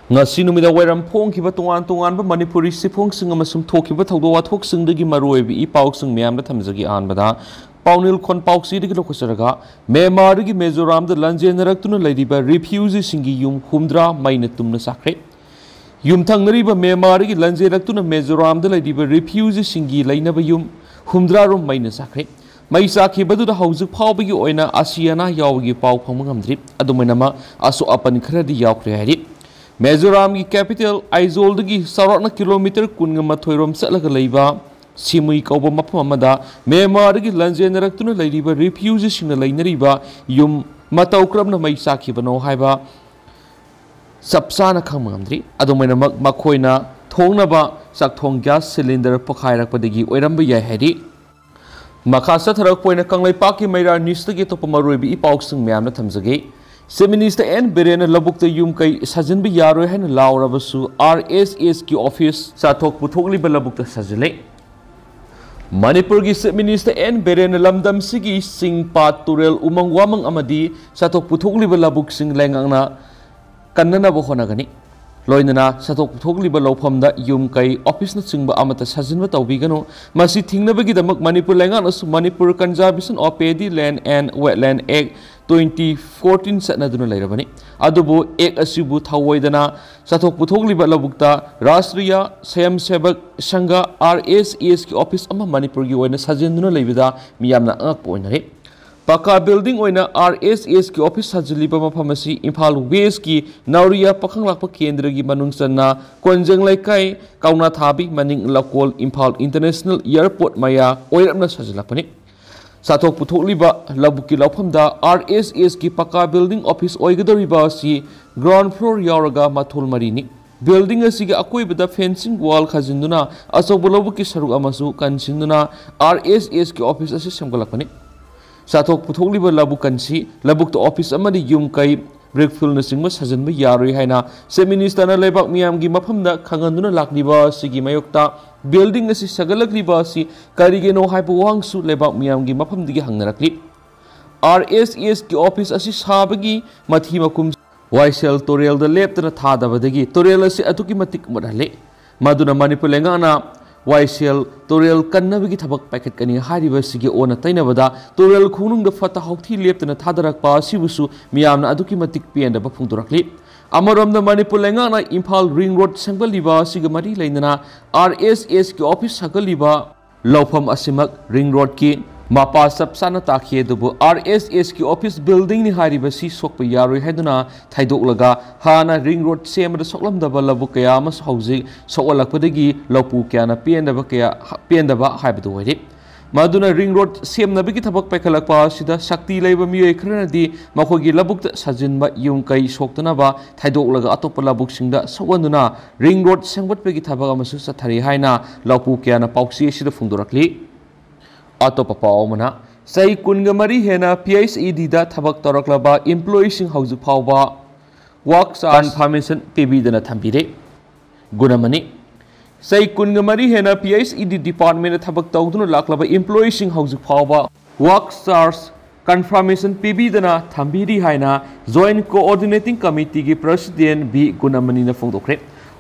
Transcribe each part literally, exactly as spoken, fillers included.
ꯉꯁꯤ ꯅꯨꯃꯤꯗꯥꯡ ꯋꯥꯏꯔꯝ ꯐꯣꯡꯈꯤꯕ ꯇꯣꯉꯥꯟ ꯇꯣꯉꯥꯟꯕ ꯃꯅꯤꯄꯨꯔꯤ ꯁꯤꯐꯣꯡꯁꯤꯡ ꯑꯃꯁꯨꯡ ꯊꯣꯛꯈꯤꯕ ꯊꯧꯗꯣꯛ ꯋꯥꯊꯣꯛꯁꯤꯡꯗꯒꯤ ꯃꯔꯨꯑꯣꯏꯕ ꯏ ꯄꯥꯎꯁꯤꯡ ꯃꯌꯥꯝꯗ ꯊꯝꯖꯒꯦ꯫ ꯑꯍꯥꯟꯕꯗ ꯄꯥꯎꯅꯤꯜ ꯈꯣꯟ ꯄꯥꯎꯆꯦꯗꯒꯤ ꯂꯧꯈꯠꯆꯔꯒ, ꯃ꯭ꯌꯥꯟꯃꯥꯔꯗꯒꯤ ꯃꯤꯖꯣꯔꯥꯝꯗ ꯂꯥꯟꯖꯦꯟꯅꯔꯛꯇꯨꯅ ꯂꯩꯔꯤꯕ ꯔꯤꯐ꯭ꯌꯨꯖꯤꯁꯤꯡꯒꯤ ꯌꯨꯝ ꯍꯨꯝꯗ꯭ꯔꯥ ꯃꯩꯅ ꯇꯨꯝꯅ ꯆꯥꯛꯈ꯭ꯔꯦ꯫ ꯌꯨꯝꯊꯪꯅꯔꯤꯕ ꯃ꯭ꯌꯥꯟꯃꯥꯔꯗꯒꯤ ꯂꯥꯟꯖꯦꯟꯅꯔꯛꯇꯨꯅ ꯃꯤꯖꯣꯔꯥꯝꯗ ꯂꯩꯔꯤꯕ ꯔꯤꯐ꯭ꯌꯨꯖꯤꯁꯤꯡꯒꯤ ꯂꯩꯅꯕ ꯌꯨꯝ ꯍꯨꯝꯗ꯭ꯔꯥ ꯔꯣꯝ ꯃꯩꯅ ꯆꯥꯛꯈ꯭ꯔꯦ꯫ ꯃꯩ ꯆꯥꯛꯈꯤꯕꯗꯨꯗ ꯍꯧꯖꯤꯛ ꯐꯥꯎꯕꯒꯤ ꯑꯣꯏꯅ ꯑꯁꯤ ꯑꯅꯥ ꯌꯥꯎꯕꯒꯤ ꯄꯥꯎ ꯐꯪꯕ ꯉꯝꯗ꯭ꯔꯤ꯫ ꯑꯗꯨꯝ ꯑꯣꯏꯅꯃꯛ, ꯑꯁꯣꯛ ꯑꯄꯟ ꯈꯔꯗꯤ ꯌꯥꯎꯈ꯭ꯔꯦ ꯍꯥꯏꯔꯤ꯫ ꯃꯤꯖꯣꯔꯥꯝꯒꯤ ꯀꯦꯄꯤꯇꯦꯜ ꯑꯥꯏꯖꯣꯜꯗꯒꯤ ꯆꯥꯎꯔꯥꯛꯅ ꯀꯤꯂꯣꯃꯤꯇꯔ ꯀꯨꯟꯒ ꯃꯥꯊꯣꯏ ꯔꯣꯝ ꯆꯠꯂꯒ ꯂꯩꯕ ꯁꯤꯃꯨꯏ ꯀꯧꯕ ꯃꯐꯝ ꯑꯃꯗ ꯃ꯭ꯌꯥꯟꯃꯥꯔꯗꯒꯤ ꯂꯥꯟꯖꯦꯟꯅꯔꯛꯇꯨꯅ ꯂꯩꯔꯤꯕ ꯔꯤꯐ꯭ꯌꯨꯖꯤꯁꯤꯡꯅ ꯂꯩꯅꯔꯤꯕ ꯌꯨꯝ ꯃꯇꯧ ꯀꯔꯝꯅ ꯃꯩ ꯆꯥꯛꯈꯤꯕꯅꯣ ꯍꯥꯏꯕ ꯆꯞ ꯆꯥꯅ ꯈꯪꯕ ꯉꯝꯗ꯭ꯔꯤ꯫ ꯑꯗꯨꯝ ꯑꯣꯏꯅꯃꯛ, ꯃꯈꯣꯏꯅ ꯊꯣꯡꯅꯕ ꯆꯥꯛꯊꯣꯡ ꯒ꯭ꯌꯥꯁ ꯁꯤꯂꯤꯟꯗꯔ ꯄꯣꯈꯥꯏꯔꯛꯄꯗꯒꯤ ꯑꯣꯏꯔꯝꯕ ꯌꯥꯏ ꯍꯥꯏꯔꯤ꯫ ꯃꯈꯥ ꯆꯠꯊꯔꯛꯄ ꯑꯣꯏꯅ ꯀꯪꯂꯩꯄꯥꯛꯀꯤ ꯃꯩꯔꯥ ꯅ꯭ꯌꯨꯁꯇꯒꯤ ꯑꯇꯣꯞꯄ ꯃꯔꯨꯑꯣꯏꯕ ꯏ ꯄꯥꯎꯁꯤꯡ ꯃꯌꯥꯝꯅ ꯊꯝꯖꯒꯦ꯫ ꯆꯤꯐ ꯃꯤꯅꯤꯁꯇꯔ ꯑꯦꯟ ꯕꯤꯔꯦꯟꯅ ꯂꯧꯕꯨꯛꯇ ꯌꯨꯝ ꯀꯩ ꯁꯥꯖꯤꯟꯕ ꯌꯥꯔꯣꯏ ꯍꯥꯏꯅ ꯂꯥꯎꯔꯕꯁꯨ, ꯑꯥꯔ ꯑꯦꯁ ꯑꯦꯁꯀꯤ ꯑꯣꯐꯤꯁ ꯆꯥꯊꯣꯛ ꯄꯨꯊꯣꯛꯂꯤꯕ ꯂꯧꯕꯨꯛꯇ ꯁꯥꯖꯤꯜꯂꯦ꯫ ꯃꯅꯤꯄꯨꯔꯒꯤ ꯆꯤꯐ ꯃꯤꯅꯤꯁꯇꯔ ꯑꯦꯟ ꯕꯤꯔꯦꯟꯅ ꯂꯝꯗꯝꯁꯤꯒꯤ ꯆꯤꯡ, ꯄꯥꯠ, ꯇꯨꯔꯦꯜ, ꯎꯃꯪ ꯋꯥꯃꯪ ꯑꯃꯗꯤ ꯆꯥꯊꯣꯛ ꯄꯨꯊꯣꯛꯂꯤꯕ ꯂꯧꯕꯨꯛꯁꯤꯡ ꯂꯩꯉꯥꯛꯅ ꯀꯟꯅꯅꯕ ꯍꯣꯠꯅꯒꯅꯤ꯫ ꯂꯣꯏꯅꯅ ꯆꯥꯊꯣꯛ ꯄꯨꯊꯣꯛꯂꯤꯕ ꯂꯧꯐꯝꯗ ꯌꯨꯝ ꯀꯩ, ꯑꯣꯐꯤꯁꯅꯆꯤꯡꯕ ꯑꯃꯠꯇ ꯁꯥꯖꯤꯟꯕ ꯇꯧꯕꯤꯒꯅꯨ꯫ ꯃꯁꯤ ꯊꯤꯡꯅꯕꯒꯤꯗꯃꯛ Manipur ꯂꯩꯉꯥꯛꯅꯁꯨ Manipur Conservation of Paddy Land and Wetland Act twenty fourteen ꯆꯠꯅꯗꯨꯅ ꯂꯩꯔꯕꯅꯤ꯫ ꯑꯗꯨꯕꯨ ꯑꯦꯛ ꯑꯁꯤꯕꯨ ꯊꯧꯑꯣꯏꯗꯅ ꯆꯥꯊꯣꯛ ꯄꯨꯊꯣꯛꯂꯤꯕ ꯂꯧꯕꯨꯛꯇ ꯔꯥꯁꯇ꯭ꯔꯤꯌꯥ ꯁ꯭ꯋꯌꯝ ꯁꯦꯕꯛ ꯁꯪꯘ, ꯑꯥꯔ ꯑꯦꯁ ꯑꯦꯁꯀꯤ ꯑꯣꯐꯤꯁ ꯑꯃ ꯃꯅꯤꯄꯨꯔꯒꯤ ꯑꯣꯏꯅ ꯁꯥꯖꯤꯟꯗꯨꯅ ꯂꯩꯕꯗ ꯃꯤꯌꯥꯝꯅ ꯑꯉꯛꯄ ꯑꯣꯏꯅꯔꯤ꯫ ꯄꯀꯥ ꯕꯤꯜꯗꯤꯡ ꯑꯣꯏꯅ ꯑꯥꯔ ꯑꯦꯁ ꯑꯦꯁꯀꯤ ꯑꯣꯐꯤꯁ ꯁꯥꯖꯤꯜꯂꯤꯕ ꯃꯐꯝ ꯑꯁꯤ ꯏꯝꯐꯥꯜ ꯋꯦꯁꯀꯤ ꯅꯥꯎꯔꯤꯌꯥ ꯄꯥꯈꯪ ꯂꯥꯛꯄ ꯀꯦꯟꯗ꯭ꯔꯒꯤ ꯃꯅꯨꯡ ꯆꯟꯅ ꯀꯣꯟꯖꯪ ꯂꯩꯀꯥꯏ, ꯀꯧꯅꯥꯊꯥꯕꯤ ꯃꯅꯤꯡ ꯂꯀꯣꯜ, ꯏꯝꯐꯥꯜ ꯏꯟꯇꯔꯅꯦꯁꯅꯦꯜ ꯑꯦꯌꯔꯄꯣꯔꯠ ꯃꯌꯥ ꯑꯣꯏꯔꯞꯅ ꯁꯥꯖꯤꯜꯂꯛꯄꯅꯤ꯫ ꯆꯥꯊꯣꯛ ꯄꯨꯊꯣꯛꯂꯤꯕ ꯂꯧꯕꯨꯛꯀꯤ ꯂꯧꯐꯝꯗ ꯑꯥꯔ ꯑꯦꯁ ꯑꯦꯁꯀꯤ ꯄꯀꯥ ꯕꯤꯜꯗꯤꯡ ꯑꯣꯐꯤꯁ ꯑꯣꯏꯒꯗꯧꯔꯤꯕ ꯑꯁꯤ ꯒ꯭ꯔꯥꯎꯟ ꯐ꯭ꯂꯣꯔ ꯌꯥꯎꯔꯒ ꯃꯊꯣꯜ ꯃꯔꯤꯅꯤ꯫ ꯕꯤꯜꯗꯤꯡ ꯑꯁꯤꯒꯤ ꯑꯀꯣꯏꯕꯗ ꯐꯦꯟꯁꯤꯡ ꯋꯥꯜ ꯈꯥꯖꯤꯟꯗꯨꯅ ꯑꯆꯧꯕ ꯂꯧꯕꯨꯛꯀꯤ ꯁꯔꯨꯛ ꯑꯃꯁꯨ ꯀꯟꯁꯤꯟꯗꯨꯅ ꯑꯥꯔ ꯑꯦꯁ ꯑꯦꯁꯀꯤ ꯑꯣꯐꯤꯁ ꯑꯁꯤ ꯁꯦꯝꯒꯠꯂꯛꯄꯅꯤ꯫ ꯆꯥꯊꯣꯛ ꯄꯨꯊꯣꯛꯂꯤꯕ ꯂꯧꯕꯨꯛ ꯀꯟꯁꯤ, ꯂꯧꯕꯨꯛꯇ ꯑꯣꯐꯤꯁ ꯑꯃꯗꯤ ꯌꯨꯝ ꯀꯩ, ꯕ꯭ꯔꯤꯛ ꯐꯤꯜꯅꯆꯤꯡꯕ ꯁꯥꯖꯤꯟꯕ ꯌꯥꯔꯣꯏ ꯍꯥꯏꯅ ꯆꯤꯐ ꯃꯤꯅꯤꯁꯇꯔꯅ ꯂꯩꯕꯥꯛ ꯃꯤꯌꯥꯝꯒꯤ ꯃꯐꯝꯗ ꯈꯪꯍꯟꯗꯨꯅ ꯂꯥꯛꯂꯤꯕ ꯑꯁꯤꯒꯤ ꯃꯥꯌꯣꯛꯇ ꯕꯤꯜꯗꯤꯡ ꯑꯁꯤ ꯁꯥꯒꯠꯂꯛꯂꯤꯕ ꯑꯁꯤ ꯀꯔꯤꯒꯤꯅꯣ ꯍꯥꯏꯕ ꯋꯥꯍꯪꯁꯨ ꯂꯩꯕꯥꯛ ꯃꯤꯌꯥꯝꯒꯤ ꯃꯐꯝꯗꯒꯤ ꯍꯪꯅꯔꯛꯂꯤ꯫ ꯑꯥꯔ ꯑꯦꯁ ꯑꯦꯁꯀꯤ ꯑꯣꯐꯤꯁ ꯑꯁꯤ ꯁꯥꯕꯒꯤ ꯃꯊꯤ ꯃꯀꯨꯝ ꯋꯥꯏꯁꯦꯜ ꯇꯨꯔꯦꯜꯗ ꯂꯦꯞꯇꯅ ꯊꯥꯗꯕꯗꯒꯤ ꯇꯨꯔꯦꯜ ꯑꯁꯤ ꯑꯗꯨꯛꯀꯤ ꯃꯇꯤꯛ ꯃꯣꯠꯍꯜꯂꯤ꯫ ꯃꯗꯨꯅ ꯃꯅꯤꯄꯨꯔ ꯂꯩꯉꯥꯛꯅ ꯋꯥꯏꯁꯦꯜ ꯇꯨꯔꯦꯜ ꯀꯟꯅꯕꯒꯤ ꯊꯕꯛ ꯄꯥꯏꯈꯠꯀꯅꯤ ꯍꯥꯏꯔꯤꯕ ꯑꯁꯤꯒꯤ ꯑꯣꯟꯅ ꯇꯩꯅꯕꯗ ꯇꯨꯔꯦꯜ ꯈꯣꯡꯅꯨꯡꯗ ꯐꯠꯇ ꯍꯥꯎꯊꯤ ꯂꯦꯞꯇꯅ ꯊꯥꯗꯔꯛꯄ ꯑꯁꯤꯕꯨꯁꯨ ꯃꯤꯌꯥꯝꯅ ꯑꯗꯨꯛꯀꯤ ꯃꯇꯤꯛ ꯄꯦꯟꯗꯕ ꯐꯣꯡꯗꯣꯔꯛꯂꯤ꯫ ꯑꯃꯔꯣꯝꯗ ꯃꯅꯤꯄꯨꯔ ꯂꯩꯉꯥꯛꯅ ꯏꯝꯐꯥꯜ ꯔꯤꯡ ꯔꯣꯗ ꯁꯦꯝꯒꯠꯂꯤꯕ ꯑꯁꯤꯒ ꯃꯔꯤ ꯂꯩꯅꯅ RSSꯀꯤ ꯑꯣꯐꯤꯁ ꯁꯥꯒꯠꯂꯤꯕ ꯂꯧꯐꯝ ꯑꯁꯤꯃꯛ ꯔꯤꯡ ꯔꯣꯗꯀꯤ ꯃꯄꯥ ꯆꯞ ꯆꯥꯅ ꯇꯥꯈꯤ, ꯑꯗꯨꯕꯨ RSSꯀꯤ ꯑꯣꯐꯤꯁ ꯕꯤꯜꯗꯤꯡꯅꯤ ꯍꯥꯏꯔꯤꯕꯁꯤ ꯁꯣꯛꯄ ꯌꯥꯔꯣꯏ ꯍꯥꯏꯗꯨꯅ ꯊꯩꯗꯣꯛꯂꯒ ꯍꯥꯟꯅ ꯔꯤꯡ ꯔꯣꯗ ꯁꯦꯝꯕꯗ ꯁꯣꯛꯂꯝꯗꯕ ꯂꯧꯕꯨꯛ ꯀꯌꯥ ꯑꯃꯁꯨ ꯍꯧꯖꯤꯛ ꯁꯣꯛꯍꯜꯂꯛꯄꯗꯒꯤ ꯂꯧꯄꯨ ꯀꯌꯥꯅ ꯄꯦꯟꯗꯕ ꯀꯌꯥ, ꯄꯦꯟꯗꯕ ꯍꯥꯏꯕꯗꯨ ꯑꯣꯏꯔꯦ꯫ ꯃꯗꯨꯅ ꯔꯤꯡ ꯔꯣꯗ ꯁꯦꯝꯅꯕꯒꯤ ꯊꯕꯛ ꯄꯥꯏꯈꯠꯂꯛꯄ ꯑꯁꯤꯗ ꯁꯛꯇꯤ ꯂꯩꯕ ꯃꯤꯑꯣꯏ ꯈꯔꯅꯗꯤ ꯃꯈꯣꯏꯒꯤ ꯂꯧꯕꯨꯛꯇ ꯁꯥꯖꯤꯟꯕ ꯌꯨꯝ ꯀꯩ ꯁꯣꯛꯇꯅꯕ ꯊꯩꯗꯣꯛꯂꯒ ꯑꯇꯣꯞꯄ ꯂꯧꯕꯨꯛꯁꯤꯡꯗ ꯁꯣꯛꯍꯟꯗꯨꯅ ꯔꯤꯡ ꯔꯣꯗ ꯁꯦꯝꯒꯠꯄꯒꯤ ꯊꯕꯛ ꯑꯃꯁꯨ ꯆꯠꯊꯔꯤ ꯍꯥꯏꯅ ꯂꯧꯄꯨ ꯀꯌꯥꯅ ꯄꯥꯎꯆꯦ ꯑꯁꯤꯗ ꯐꯣꯡꯗꯣꯔꯛꯂꯤ꯫ ꯑꯇꯣꯞꯄ ꯄꯥꯎ ꯑꯃꯅ, ꯆꯍꯤ ꯀꯨꯟꯒ ꯃꯔꯤ ꯍꯦꯟꯅ PHEDꯗ ꯊꯕꯛ ꯇꯧꯔꯛꯂꯕ employeeꯁꯤꯡ ꯍꯧꯖꯤꯛ ꯐꯥꯎꯕ work charge confirmation ꯄꯤꯕꯤꯗꯅ ꯊꯝꯕꯤꯔꯦ꯫ ꯒꯨꯟ ꯑꯃꯅꯤ꯫ ꯆꯍꯤ ꯀꯨꯟꯒ ꯃꯔꯤ ꯍꯦꯟꯅ PHED departmentꯇ ꯊꯕꯛ ꯇꯧꯗꯨꯅ ꯂꯥꯛꯂꯕ employeeꯁꯤꯡ ꯍꯧꯖꯤꯛ ꯐꯥꯎꯕ work charge confirmation ꯄꯤꯕꯤꯗꯅ ꯊꯝꯕꯤꯔꯤ ꯍꯥꯏꯅ Joint Coordinating Committeeꯒꯤ President B ꯒꯨꯟ ꯑꯃꯅꯤꯅ ꯐꯣꯡꯗꯣꯛꯈ꯭ꯔꯦ꯫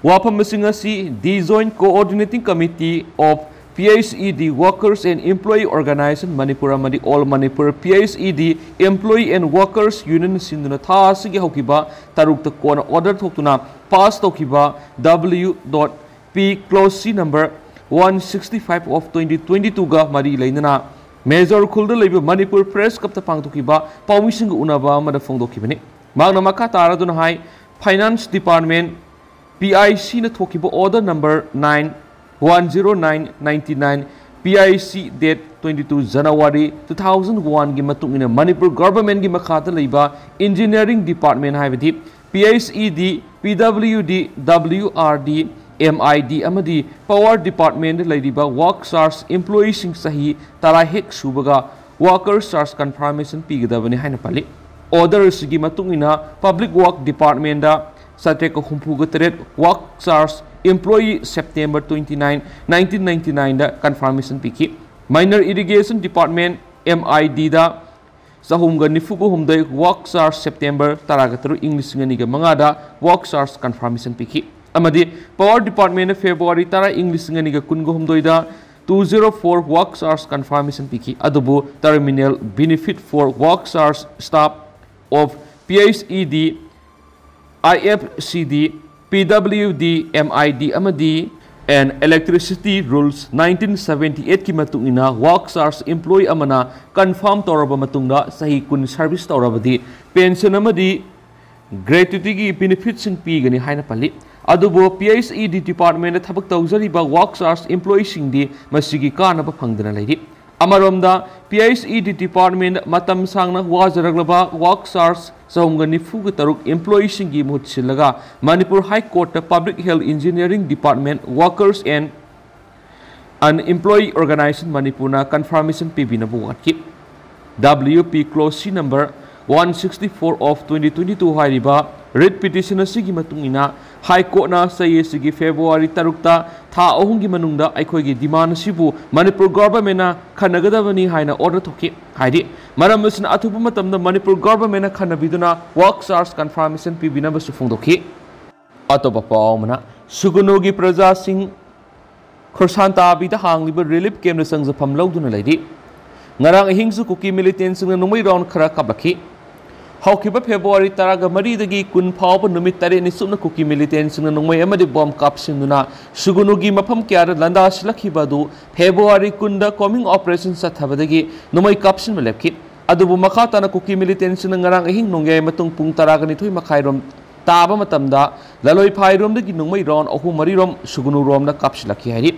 ꯋꯥꯐꯝꯁꯤꯡ ꯑꯁꯤ The Joint Coordinating Committee of PHED Workers and Employee Organization Manipur ꯑꯃꯗꯤ All Manipur PHED Employee and Workers Union ꯁꯤꯟꯗꯨꯅ ꯊꯥ ꯑꯁꯤꯒꯤ ꯍꯧꯈꯤꯕ ꯇꯔꯨꯛꯇ ꯀꯣꯟꯅ order ꯊꯣꯛꯇꯨꯅ pass ꯇꯧꯈꯤꯕ W dot P clause C number one sixty five of twenty twenty twoꯒ ꯃꯔꯤ ꯂꯩꯅꯅ ꯃꯦꯖꯣꯔ ꯈꯨꯜꯗ ꯂꯩꯕ ꯃꯅꯤꯄꯨꯔ Press Clubꯇ ꯄꯥꯡꯊꯣꯛꯈꯤꯕ ꯄꯥꯎꯃꯤꯁꯤꯡꯒ ꯎꯅꯕ ꯑꯃꯗ ꯐꯣꯡꯗꯣꯛꯈꯤꯕꯅꯤ꯫ ꯃꯍꯥꯛꯅ ꯃꯈꯥ ꯇꯥꯔꯗꯨꯅ ꯍꯥꯏ, Finance Department, PICꯅ ꯊꯣꯛꯈꯤꯕ order number nine one zero nine ninety nine, PIC date twenty two January two thousand oneꯒꯤ ꯃꯇꯨꯡ ꯏꯟꯅ ꯃꯅꯤꯄꯨꯔ governmentꯀꯤ ꯃꯈꯥꯗ ꯂꯩꯕ engineering department ꯍꯥꯏꯕꯗꯤ PHED, PWD, WRD, MID ꯑꯃꯗꯤ Power Departmentꯇ ꯂꯩꯔꯤꯕ work charge employeeꯁꯤꯡ ꯆꯍꯤ ꯇꯔꯥ ꯍꯦꯛ ꯁꯨꯕꯒ work charge confirmation ꯄꯤꯒꯗꯕꯅꯤ ꯍꯥꯏꯅ ꯄꯜꯂꯤ꯫ Order ꯑꯁꯤꯒꯤ ꯃꯇꯨꯡ ꯏꯟꯅ Public Work Departmentꯇ ꯆꯥꯇ꯭ꯔꯦꯠꯀ ꯍꯨꯝꯐꯨꯒ ꯇꯔꯦꯠ work charge employee September twenty nine, nineteen ninety nineꯗ confirmation ꯄꯤꯈꯤ꯫ Minor Irrigation Department, MIDꯗ ꯆꯍꯨꯝꯒ ꯅꯤꯐꯨꯒ ꯍꯨꯝꯗꯣꯏ work charge September ꯇꯔꯥꯒ ꯇꯔꯨꯛ ꯏꯪ ꯂꯤꯁꯤꯡ ꯑꯅꯤꯒ ꯃꯉꯥꯗ work charge confirmation ꯄꯤꯈꯤ꯫ ꯑꯃꯗꯤ Power Department February ꯇꯔꯥ ꯏꯪ ꯂꯤꯁꯤꯡ ꯑꯅꯤꯒ ꯀꯨꯟꯒ ꯍꯨꯝꯗꯣꯏꯗ two zero four work charge confirmation ꯄꯤꯈꯤ꯫ ꯑꯗꯨꯕꯨ terminal benefit for work charge staff of P H E D, I F C D, P W D, M I D ꯑꯃꯗꯤ and Electricity Rules nineteen seventy eight ꯀꯤ ꯃꯇꯨꯡ ꯏꯟꯅ work charge employee ꯑꯃꯅ confirm ꯇꯧꯔꯕ ꯃꯇꯨꯡꯗ ꯆꯍꯤ ꯀꯨꯟ service ꯇꯧꯔꯕꯗꯤ pension ꯑꯃꯗꯤ gratuity ꯒꯤ benefit ꯁꯤꯡ ꯄꯤꯒꯅꯤ ꯍꯥꯏꯅ ꯄꯜꯂꯤ꯫ ꯑꯗꯨꯕꯨ P H E D department ꯊꯕꯛ ꯇꯧꯖꯔꯤꯕ work charge employee ꯁꯤꯡꯗꯤ ꯃꯁꯤꯒꯤ ꯀꯥꯟꯅꯕ ꯐꯪꯗꯅ ꯂꯩꯔꯤ꯫ ꯑꯃꯔꯣꯝꯗ P H E D department ꯃꯇꯝ ꯁꯥꯡꯅ ꯋꯥꯖꯔꯛꯂꯕ work charge ꯆꯍꯨꯝꯒ ꯅꯤꯐꯨꯒ ꯇꯔꯨꯛ employee ꯁꯤꯡꯒꯤ ꯃꯍꯨꯠ ꯁꯤꯜꯂꯒ Manipur High Court ꯇ Public Health Engineering Department Workers and Unemployed Organisation Manipur ꯅ confirmation ꯄꯤꯕꯤꯅꯕ ꯋꯥꯠꯈꯤ꯫ W P clause C number one sixty four of twenty twenty two ꯍꯥꯏꯔꯤꯕ writ petition ꯑꯁꯤꯒꯤ ꯃꯇꯨꯡ ꯏꯟꯅ High Court ꯅ ꯆꯍꯤ ꯑꯁꯤꯒꯤ February ꯇꯔꯨꯛꯇ ꯊꯥ ꯑꯍꯨꯝꯒꯤ ꯃꯅꯨꯡꯗ ꯑꯩꯈꯣꯏꯒꯤ demand ꯑꯁꯤꯕꯨ Manipur Government ꯅ ꯈꯟꯅꯒꯗꯕꯅꯤ ꯍꯥꯏꯅ order ꯊꯣꯛꯈꯤ꯫ ꯍꯥꯏꯗꯤ ꯃꯔꯝ ꯑꯁꯤꯅ ꯑꯊꯨꯕ ꯃꯇꯝꯗ Manipur Government ꯅ ꯈꯟꯅꯕꯤꯗꯨꯅ work charge confirmation ꯄꯤꯕꯤꯅꯕꯁꯨ ꯐꯣꯡꯗꯣꯛꯈꯤ꯫ ꯑꯇꯣꯞꯄ ꯄꯥꯎ ꯑꯃꯅ, ꯁꯨꯒꯨꯅꯨꯒꯤ ꯄ꯭ꯔꯖꯥꯁꯤꯡ ꯈꯨꯔꯁꯥꯟ ꯇꯥꯕꯤꯗ ꯍꯥꯡꯂꯤꯕ relief camp ꯇ ꯆꯪꯖꯐꯝ ꯂꯧꯗꯨꯅ ꯂꯩꯔꯤ꯫ ꯉꯔꯥꯡ ꯑꯍꯤꯡꯁꯨ ꯀꯨꯀꯤ militant ꯁꯤꯡꯅ ꯅꯣꯡꯃꯩ round ꯈꯔ ꯀꯥꯞꯂꯛꯈꯤ꯫ ꯍꯧꯈꯤꯕ February ꯇꯔꯥꯒ ꯃꯔꯤꯗꯒꯤ ꯀꯨꯟ ꯐꯥꯎꯕ ꯅꯨꯃꯤꯠ ꯇꯔꯦꯠꯅꯤ ꯆꯨꯞꯅ ꯀꯨꯀꯤ militant ꯁꯤꯡꯅ ꯅꯣꯡꯃꯩ ꯑꯃꯗꯤ bomb ꯀꯥꯞꯁꯤꯟꯗꯨꯅ ꯁꯨꯒꯨꯅꯨꯒꯤ ꯃꯐꯝ ꯀꯌꯥꯗ ꯂꯥꯟꯗꯥꯁꯤꯜꯂꯛꯈꯤꯕ ꯑꯗꯨ February ꯀꯨꯟꯗ combing operation ꯆꯠꯊꯕꯗꯒꯤ ꯅꯣꯡꯃꯩ ꯀꯥꯞꯁꯤꯟꯕ ꯂꯦꯞꯈꯤ꯫ ꯑꯗꯨꯕꯨ ꯃꯈꯥ ꯇꯥꯅ ꯀꯨꯀꯤ militant ꯁꯤꯡꯅ ꯉꯔꯥꯡ ꯑꯍꯤꯡ ꯅꯣꯡꯌꯥꯏ ꯃꯇꯨꯡ ꯄꯨꯡ ꯇꯔꯥꯒ ꯅꯤꯊꯣꯏ ꯃꯈꯥꯏ ꯔꯣꯝ ꯇꯥꯕ ꯃꯇꯝꯗ ꯂꯂꯣꯏꯐꯥꯏꯔꯣꯝꯗꯒꯤ ꯅꯣꯡꯃꯩ round ꯑꯍꯨꯝ ꯃꯔꯤ ꯔꯣꯝ ꯁꯨꯒꯨꯅꯨꯔꯣꯝꯗ ꯀꯥꯞꯁꯤꯜꯂꯛꯈꯤ ꯍꯥꯏꯔꯤ꯫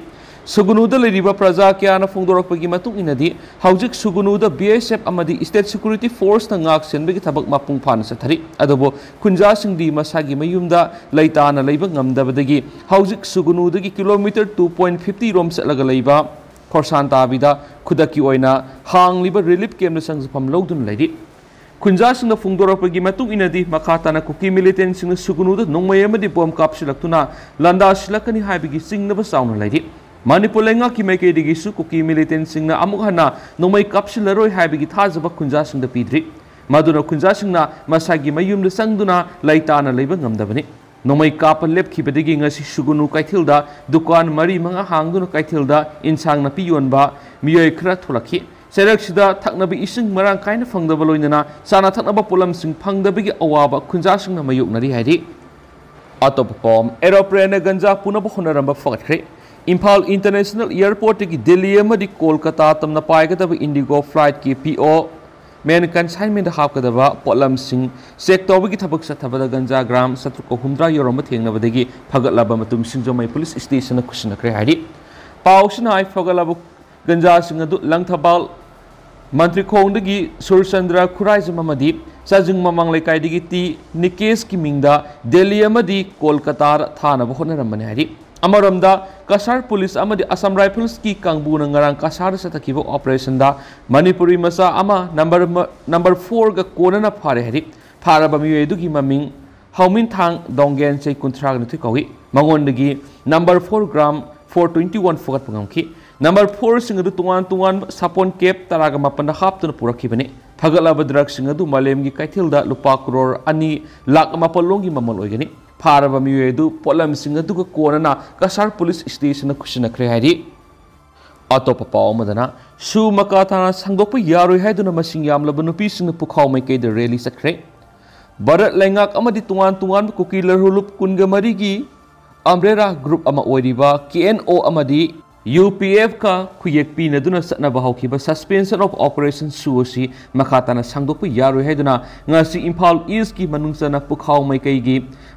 ꯁꯨꯒꯨꯅꯨꯗ ꯂꯩꯔꯤꯕ ꯄ꯭ꯔꯖꯥ ꯀꯌꯥꯅ ꯐꯣꯡꯗꯣꯔꯛꯄꯒꯤ ꯃꯇꯨꯡ ꯏꯟꯅꯗꯤ, ꯍꯧꯖꯤꯛ ꯁꯨꯒꯨꯅꯨꯗ B S F ꯑꯃꯗꯤ state security force ꯅ ꯉꯥꯛ ꯁꯦꯟꯕꯒꯤ ꯊꯕꯛ ꯃꯄꯨꯡ ꯐꯥꯅ ꯆꯠꯊꯔꯤ꯫ ꯑꯗꯨꯕꯨ ꯈꯨꯟꯖꯥꯁꯤꯡꯗꯤ ꯃꯁꯥꯒꯤ ꯃꯌꯨꯝꯗ ꯂꯩꯇꯥꯅ ꯂꯩꯕ ꯉꯝꯗꯕꯗꯒꯤ ꯍꯧꯖꯤꯛ ꯁꯨꯒꯨꯅꯨꯗꯒꯤ kilometre two point fifty ꯔꯣꯝ ꯆꯠꯂꯒ ꯂꯩꯕ ꯈꯣꯔꯁꯥꯟ ꯇꯥꯕꯤꯗ ꯈꯨꯗꯛꯀꯤ ꯑꯣꯏꯅ ꯍꯥꯡꯂꯤꯕ relief camp ꯇ ꯆꯪꯖꯐꯝ ꯂꯧꯗꯨꯅ ꯂꯩꯔꯤ꯫ ꯈꯨꯟꯖꯥꯁꯤꯡꯅ ꯐꯣꯡꯗꯣꯔꯛꯄꯒꯤ ꯃꯇꯨꯡ ꯏꯟꯅꯗꯤ, ꯃꯈꯥ ꯇꯥꯅ ꯀꯨꯀꯤ militant ꯁꯤꯡꯅ ꯁꯨꯒꯨꯅꯨꯗ ꯅꯣꯡꯃꯩ ꯑꯃꯗꯤ bomb ꯀꯥꯞꯁꯤꯜꯂꯛꯇꯨꯅ ꯂꯥꯟꯗꯥꯁꯤꯜꯂꯛꯀꯅꯤ ꯍꯥꯏꯕꯒꯤ ꯆꯤꯡꯅꯕ ꯆꯥꯎꯅ ꯂꯩꯔꯤ꯫ ꯃꯅꯤꯄꯨꯔ ꯂꯩꯉꯥꯛꯀꯤ ꯃꯥꯏꯀꯩꯗꯒꯤꯁꯨ ꯀꯨꯀꯤ ꯃꯤꯂꯤꯇꯦꯟꯁꯤꯡꯅ ꯑꯃꯨꯛ ꯍꯟꯅ ꯅꯣꯡꯃꯩ ꯀꯥꯞꯁꯤꯜꯂꯔꯣꯏ ꯍꯥꯏꯕꯒꯤ ꯊꯥꯖꯕ ꯈꯨꯟꯖꯥꯁꯤꯡꯗ ꯄꯤꯗ꯭ꯔꯤ꯫ ꯃꯗꯨꯅ ꯈꯨꯟꯖꯥꯁꯤꯡꯅ ꯃꯁꯥꯒꯤ ꯃꯌꯨꯝꯗ ꯆꯪꯗꯨꯅ ꯂꯩꯇꯥꯅ ꯂꯩꯕ ꯉꯝꯗꯕꯅꯤ꯫ ꯅꯣꯡꯃꯩ ꯀꯥꯞꯄ ꯂꯦꯞꯈꯤꯕꯗꯒꯤ ꯉꯁꯤ ꯁꯨꯒꯨꯅꯨ ꯀꯩꯊꯦꯜꯗ ꯗꯨꯀꯥꯟ ꯃꯔꯤ ꯃꯉꯥ ꯍꯥꯡꯗꯨꯅ ꯀꯩꯊꯦꯜꯗ ꯏꯟꯁꯥꯡ ꯅꯥꯄꯤ ꯌꯣꯟꯕ ꯃꯤꯑꯣꯏ ꯈꯔ ꯊꯣꯛꯂꯛꯈꯤ꯫ ꯆꯩꯔꯛꯁꯤꯗ ꯊꯛꯅꯕ ꯏꯁꯤꯡ ꯃꯔꯥꯡ ꯀꯥꯏꯅ ꯐꯪꯗꯕ ꯂꯣꯏꯅꯅ ꯆꯥꯅ ꯊꯛꯅꯕ ꯄꯣꯠꯂꯝꯁꯤꯡ ꯐꯪꯗꯕꯒꯤ ꯑꯋꯥꯕ ꯈꯨꯟꯖꯥꯁꯤꯡꯅ ꯃꯥꯌꯣꯛꯅꯔꯤ ꯍꯥꯏꯔꯤ꯫ ꯑꯇꯣꯞꯄ ꯄꯥꯎ ꯑꯃ, ꯑꯦꯔꯣꯄ꯭ꯂꯦꯟꯅ ꯒꯟꯖꯥ ꯄꯨꯅꯕ ꯍꯣꯠꯅꯔꯝꯕ ꯐꯒꯠꯈ꯭ꯔꯦ꯫ ꯏꯝꯐꯥꯜ ꯏꯟꯇꯔꯅꯦꯁꯅꯦꯜ ꯑꯦꯌꯔꯄꯣꯔꯠꯇꯒꯤ ꯗꯤꯜꯂꯤ ꯑꯃꯗꯤ ꯀꯣꯜꯀꯇꯥ ꯇꯝꯅ ꯄꯥꯏꯒꯗꯕ ꯏꯟꯗꯤꯒꯣ ꯐ꯭ꯂꯥꯏꯠꯀꯤ ꯄꯤ ꯑꯣ ꯃꯦꯟ ꯀꯟꯁꯥꯏꯟꯃꯦꯟꯗ ꯍꯥꯞꯀꯗꯕ ꯄꯣꯠꯂꯝꯁꯤꯡ ꯆꯦꯛ ꯇꯧꯕꯒꯤ ꯊꯕꯛ ꯆꯠꯊꯕꯗ ꯒꯟꯖꯥ ꯒ꯭ꯔꯥꯝ ꯆꯥꯇ꯭ꯔꯨꯛꯀ ꯍꯨꯝꯗ꯭ꯔꯥ ꯌꯧꯔꯝꯕ ꯊꯦꯡꯅꯕꯗꯒꯤ ꯐꯒꯠꯂꯕ ꯃꯇꯨꯡ ꯁꯤꯡꯖꯃꯩ ꯄꯨꯂꯤꯁ ꯁ꯭ꯇꯦꯁꯟꯅ ꯈꯨꯠꯁꯤꯟꯅꯈ꯭ꯔꯦ ꯍꯥꯏꯔꯤ꯫ ꯄꯥꯎꯁꯤꯅ ꯍꯥꯏ, ꯐꯒꯠꯂꯕ ꯒꯟꯖꯥꯁꯤꯡ ꯑꯗꯨ ꯂꯪꯊꯕꯥꯜ ꯃꯟꯇ꯭ꯔꯤꯈꯣꯡꯗꯒꯤ ꯁꯨꯔꯆꯟꯗ꯭ꯔ ꯈꯨꯔꯥꯏꯖꯝ ꯑꯃꯗꯤ ꯆꯥꯖꯤꯡ ꯃꯃꯥꯡ ꯂꯩꯀꯥꯏꯗꯒꯤ ꯇꯤ ꯅꯤꯀꯦꯁꯀꯤ ꯃꯤꯡꯗ ꯗꯦꯜꯂꯤ ꯑꯃꯗꯤ ꯀꯣꯜꯀꯇꯥꯗ ꯊꯥꯅꯕ ꯍꯣꯠꯅꯔꯝꯕꯅꯤ ꯍꯥꯏꯔꯤ꯫ ꯑꯃꯔꯣꯝꯗ, ꯀꯁꯥꯔ ꯄꯨꯂꯤꯁ ꯑꯃꯗꯤ ꯑꯁꯥꯝ ꯔꯥꯏꯐꯜꯁꯀꯤ ꯀꯥꯡꯕꯨꯅ ꯉꯔꯥꯡ ꯀꯁꯥꯔꯗ ꯆꯠꯊꯈꯤꯕ ꯑꯣꯄꯔꯦꯁꯟꯗ ꯃꯅꯤꯄꯨꯔꯤ ꯃꯆꯥ ꯑꯃ ꯅꯝꯕꯔ ꯃ-, ꯅꯝꯕꯔ ꯐꯣꯔꯒ ꯀꯣꯟꯅꯅ ꯐꯥꯔꯦ ꯍꯥꯏꯔꯤ꯫ ꯐꯥꯔꯕ ꯃꯤꯑꯣꯏ ꯑꯗꯨꯒꯤ ꯃꯃꯤꯡ ꯍꯧꯃꯤꯟꯊꯥꯡ ꯗꯣꯡꯒꯦꯟ, ꯆꯍꯤ ꯀꯨꯟꯊ꯭ꯔꯥꯒ ꯅꯤꯊꯣꯏ ꯀꯧꯏ꯫ ꯃꯉꯣꯟꯗꯒꯤ number four gram four twenty one ꯐꯨꯒꯠꯄ ꯉꯝꯈꯤ꯫ ꯅꯝꯕꯔ ꯐꯣꯔꯁꯤꯡ ꯑꯗꯨ ꯇꯣꯉꯥꯟ ꯇꯣꯉꯥꯟꯕ ꯁꯥꯄꯣꯟ ꯀꯦꯞ ꯇꯔꯥꯒ ꯃꯥꯄꯟꯗ ꯍꯥꯞꯇꯨꯅ ꯄꯨꯔꯛꯈꯤꯕꯅꯤ꯫ ꯐꯒꯠꯂꯕ ꯗ꯭ꯔꯒꯁꯤꯡ ꯑꯗꯨ ꯃꯥꯂꯦꯝꯒꯤ ꯀꯩꯊꯦꯜꯗ ꯂꯨꯄꯥ ꯀ꯭ꯔꯣꯔ ꯑꯅꯤ ꯂꯥꯈ ꯃꯥꯄꯜ ꯂꯣꯝꯒꯤ ꯃꯃꯜ ꯑꯣꯏꯒꯅꯤ꯫ ꯐꯥꯔꯕ ꯃꯤꯑꯣꯏ ꯑꯗꯨ ꯄꯣꯠꯂꯝꯁꯤꯡ ꯑꯗꯨꯒ ꯀꯣꯟꯅꯅ ꯀꯁꯥꯔ ꯄꯨꯂꯤꯁ ꯁ꯭ꯇꯦꯁꯟꯗ ꯈꯨꯠꯁꯤꯟꯅꯈ꯭ꯔꯦ ꯍꯥꯏꯔꯤ꯫ ꯑꯇꯣꯞꯄ ꯄꯥꯎ ꯑꯃꯗꯅ, ꯁꯨ ꯃꯀꯥ ꯇꯥꯅ ꯁꯥꯡꯗꯣꯛꯄ ꯌꯥꯔꯣꯏ ꯍꯥꯏꯗꯨꯅ ꯃꯁꯤꯡ ꯌꯥꯝꯂꯕ ꯅꯨꯄꯤꯁꯤꯡꯅ ꯄꯨꯈꯥꯎ ꯃꯥꯏꯀꯩꯗ ꯔꯦꯂꯤ ꯆꯠꯈ꯭ꯔꯦ꯫ ꯚꯥꯔꯠ ꯂꯩꯉꯥꯛ ꯑꯃꯗꯤ ꯇꯣꯉꯥꯟ ꯇꯣꯉꯥꯟꯕ ꯀꯨꯀꯤ ꯂꯨꯞ ꯀꯨꯟꯒ ꯃꯔꯤꯒꯤ ꯑꯝꯕ꯭ꯔꯦꯂꯥ ꯒ꯭ꯔꯨꯞ ꯑꯃ ꯑꯣꯏꯔꯤꯕ ꯀꯦ ꯑꯦꯟ ꯑꯣ ꯑꯃꯗꯤ ꯌꯨ ꯄꯤ ꯑꯦꯐꯀ ꯈꯨꯌꯦꯛ ꯄꯤꯅꯗꯨꯅ ꯆꯠꯅꯕ ꯍꯧꯈꯤꯕ ꯁꯁꯄꯦꯟꯁꯟ ꯑꯣꯐ ꯑꯣꯄꯔꯦꯁꯟ ꯁꯨ ꯑꯁꯤ ꯃꯈꯥ ꯇꯥꯅ ꯁꯥꯡꯗꯣꯛꯄ ꯌꯥꯔꯣꯏ ꯍꯥꯏꯗꯨꯅ ꯉꯁꯤ ꯏꯝꯐꯥꯜ ꯏꯁꯀꯤ ꯃꯅꯨꯡ ꯆꯟꯅ ꯄꯨꯈꯥꯎ ꯃꯥꯏꯀꯩꯒꯤ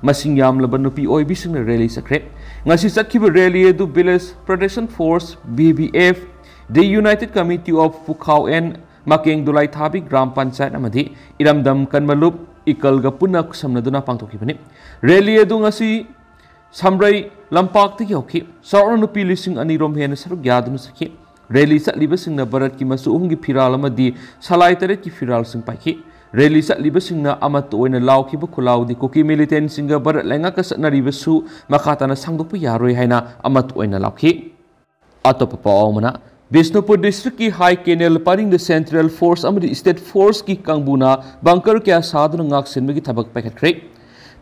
ꯃꯁꯤꯡ ꯌꯥꯝꯂꯕ ꯅꯨꯄꯤ ꯑꯣꯏꯕꯤꯁꯤꯡꯅ ꯔꯦꯂꯤ ꯆꯠꯈ꯭ꯔꯦ꯫ ꯉꯁꯤ ꯆꯠꯈꯤꯕ ꯔꯦꯂꯤ ꯑꯗꯨ village protection force, V V F, the united committee of Pukhao and Makeng Dulaithabi gram panchayat ꯑꯃꯗꯤ ꯏꯔꯝꯗꯝ ꯀꯟꯃꯂꯨꯞ ꯏꯀꯜꯒ ꯄꯨꯟꯅ ꯈꯨꯠꯁꯝꯅꯗꯨꯅ ꯄꯥꯡꯊꯣꯛꯈꯤꯕꯅꯤ꯫ ꯔꯦꯂꯤ ꯑꯗꯨ ꯉꯁꯤ ꯁꯝꯕ꯭ꯔꯩ ꯂꯝꯄꯥꯛꯇꯒꯤ ꯍꯧꯈꯤ꯫ ꯆꯥꯎꯔꯥꯛꯅ ꯅꯨꯄꯤ ꯂꯤꯁꯤꯡ ꯑꯅꯤ ꯔꯣꯝ ꯍꯦꯟꯅ ꯁꯔꯨꯛ ꯌꯥꯗꯨꯅ ꯆꯠꯈꯤ꯫ ꯔꯦꯂꯤ ꯆꯠꯂꯤꯕꯁꯤꯡꯅ ꯚꯥꯔꯠꯀꯤ ꯃꯆꯨ ꯑꯍꯨꯝꯒꯤ ꯐꯤꯔꯥꯜ ꯑꯃꯗꯤ ꯁꯂꯥꯏ ꯇꯔꯦꯠꯀꯤ ꯐꯤꯔꯥꯜꯁꯤꯡ ꯄꯥꯏꯈꯤ꯫ ꯔꯦꯂꯤ ꯆꯠꯂꯤꯕꯁꯤꯡꯅ ꯑꯃꯠꯇ ꯑꯣꯏꯅ ꯂꯥꯎꯈꯤꯕ ꯈꯨꯂꯥꯎꯗꯤ ꯀꯨꯀꯤ ꯃꯤꯂꯤꯇꯦꯟꯁꯤꯡꯒ ꯚꯥꯔꯠ ꯂꯩꯉꯥꯛꯀ ꯆꯠꯅꯔꯤꯕꯁꯨ ꯃꯈꯥ ꯇꯥꯅ ꯁꯥꯡꯗꯣꯛꯄ ꯌꯥꯔꯣꯏ ꯍꯥꯏꯅ ꯑꯃꯠꯇ ꯑꯣꯏꯅ ꯂꯥꯎꯈꯤ꯫ ꯑꯇꯣꯞꯄ ꯄꯥꯎ ꯑꯃꯅ, ꯕꯤꯁꯅꯨꯄꯨꯔ ꯗꯤꯁꯇ꯭ꯔꯤꯛꯀꯤ ꯍꯥꯏ ꯀꯦꯅꯦꯜ ꯄꯔꯤꯡꯗ ꯁꯦꯟꯇ꯭ꯔꯦꯜ ꯐꯣꯔꯁ ꯑꯃꯗꯤ ꯁ꯭ꯇꯦꯠ ꯐꯣꯔꯁꯀꯤ ꯀꯥꯡꯕꯨꯅ ꯕꯪꯀꯔ ꯀꯌꯥ ꯁꯥꯗꯨꯅ ꯉꯥꯛꯁꯦꯟꯕꯒꯤ ꯊꯕꯛ ꯄꯥꯏꯈꯠꯈ꯭ꯔꯦ꯫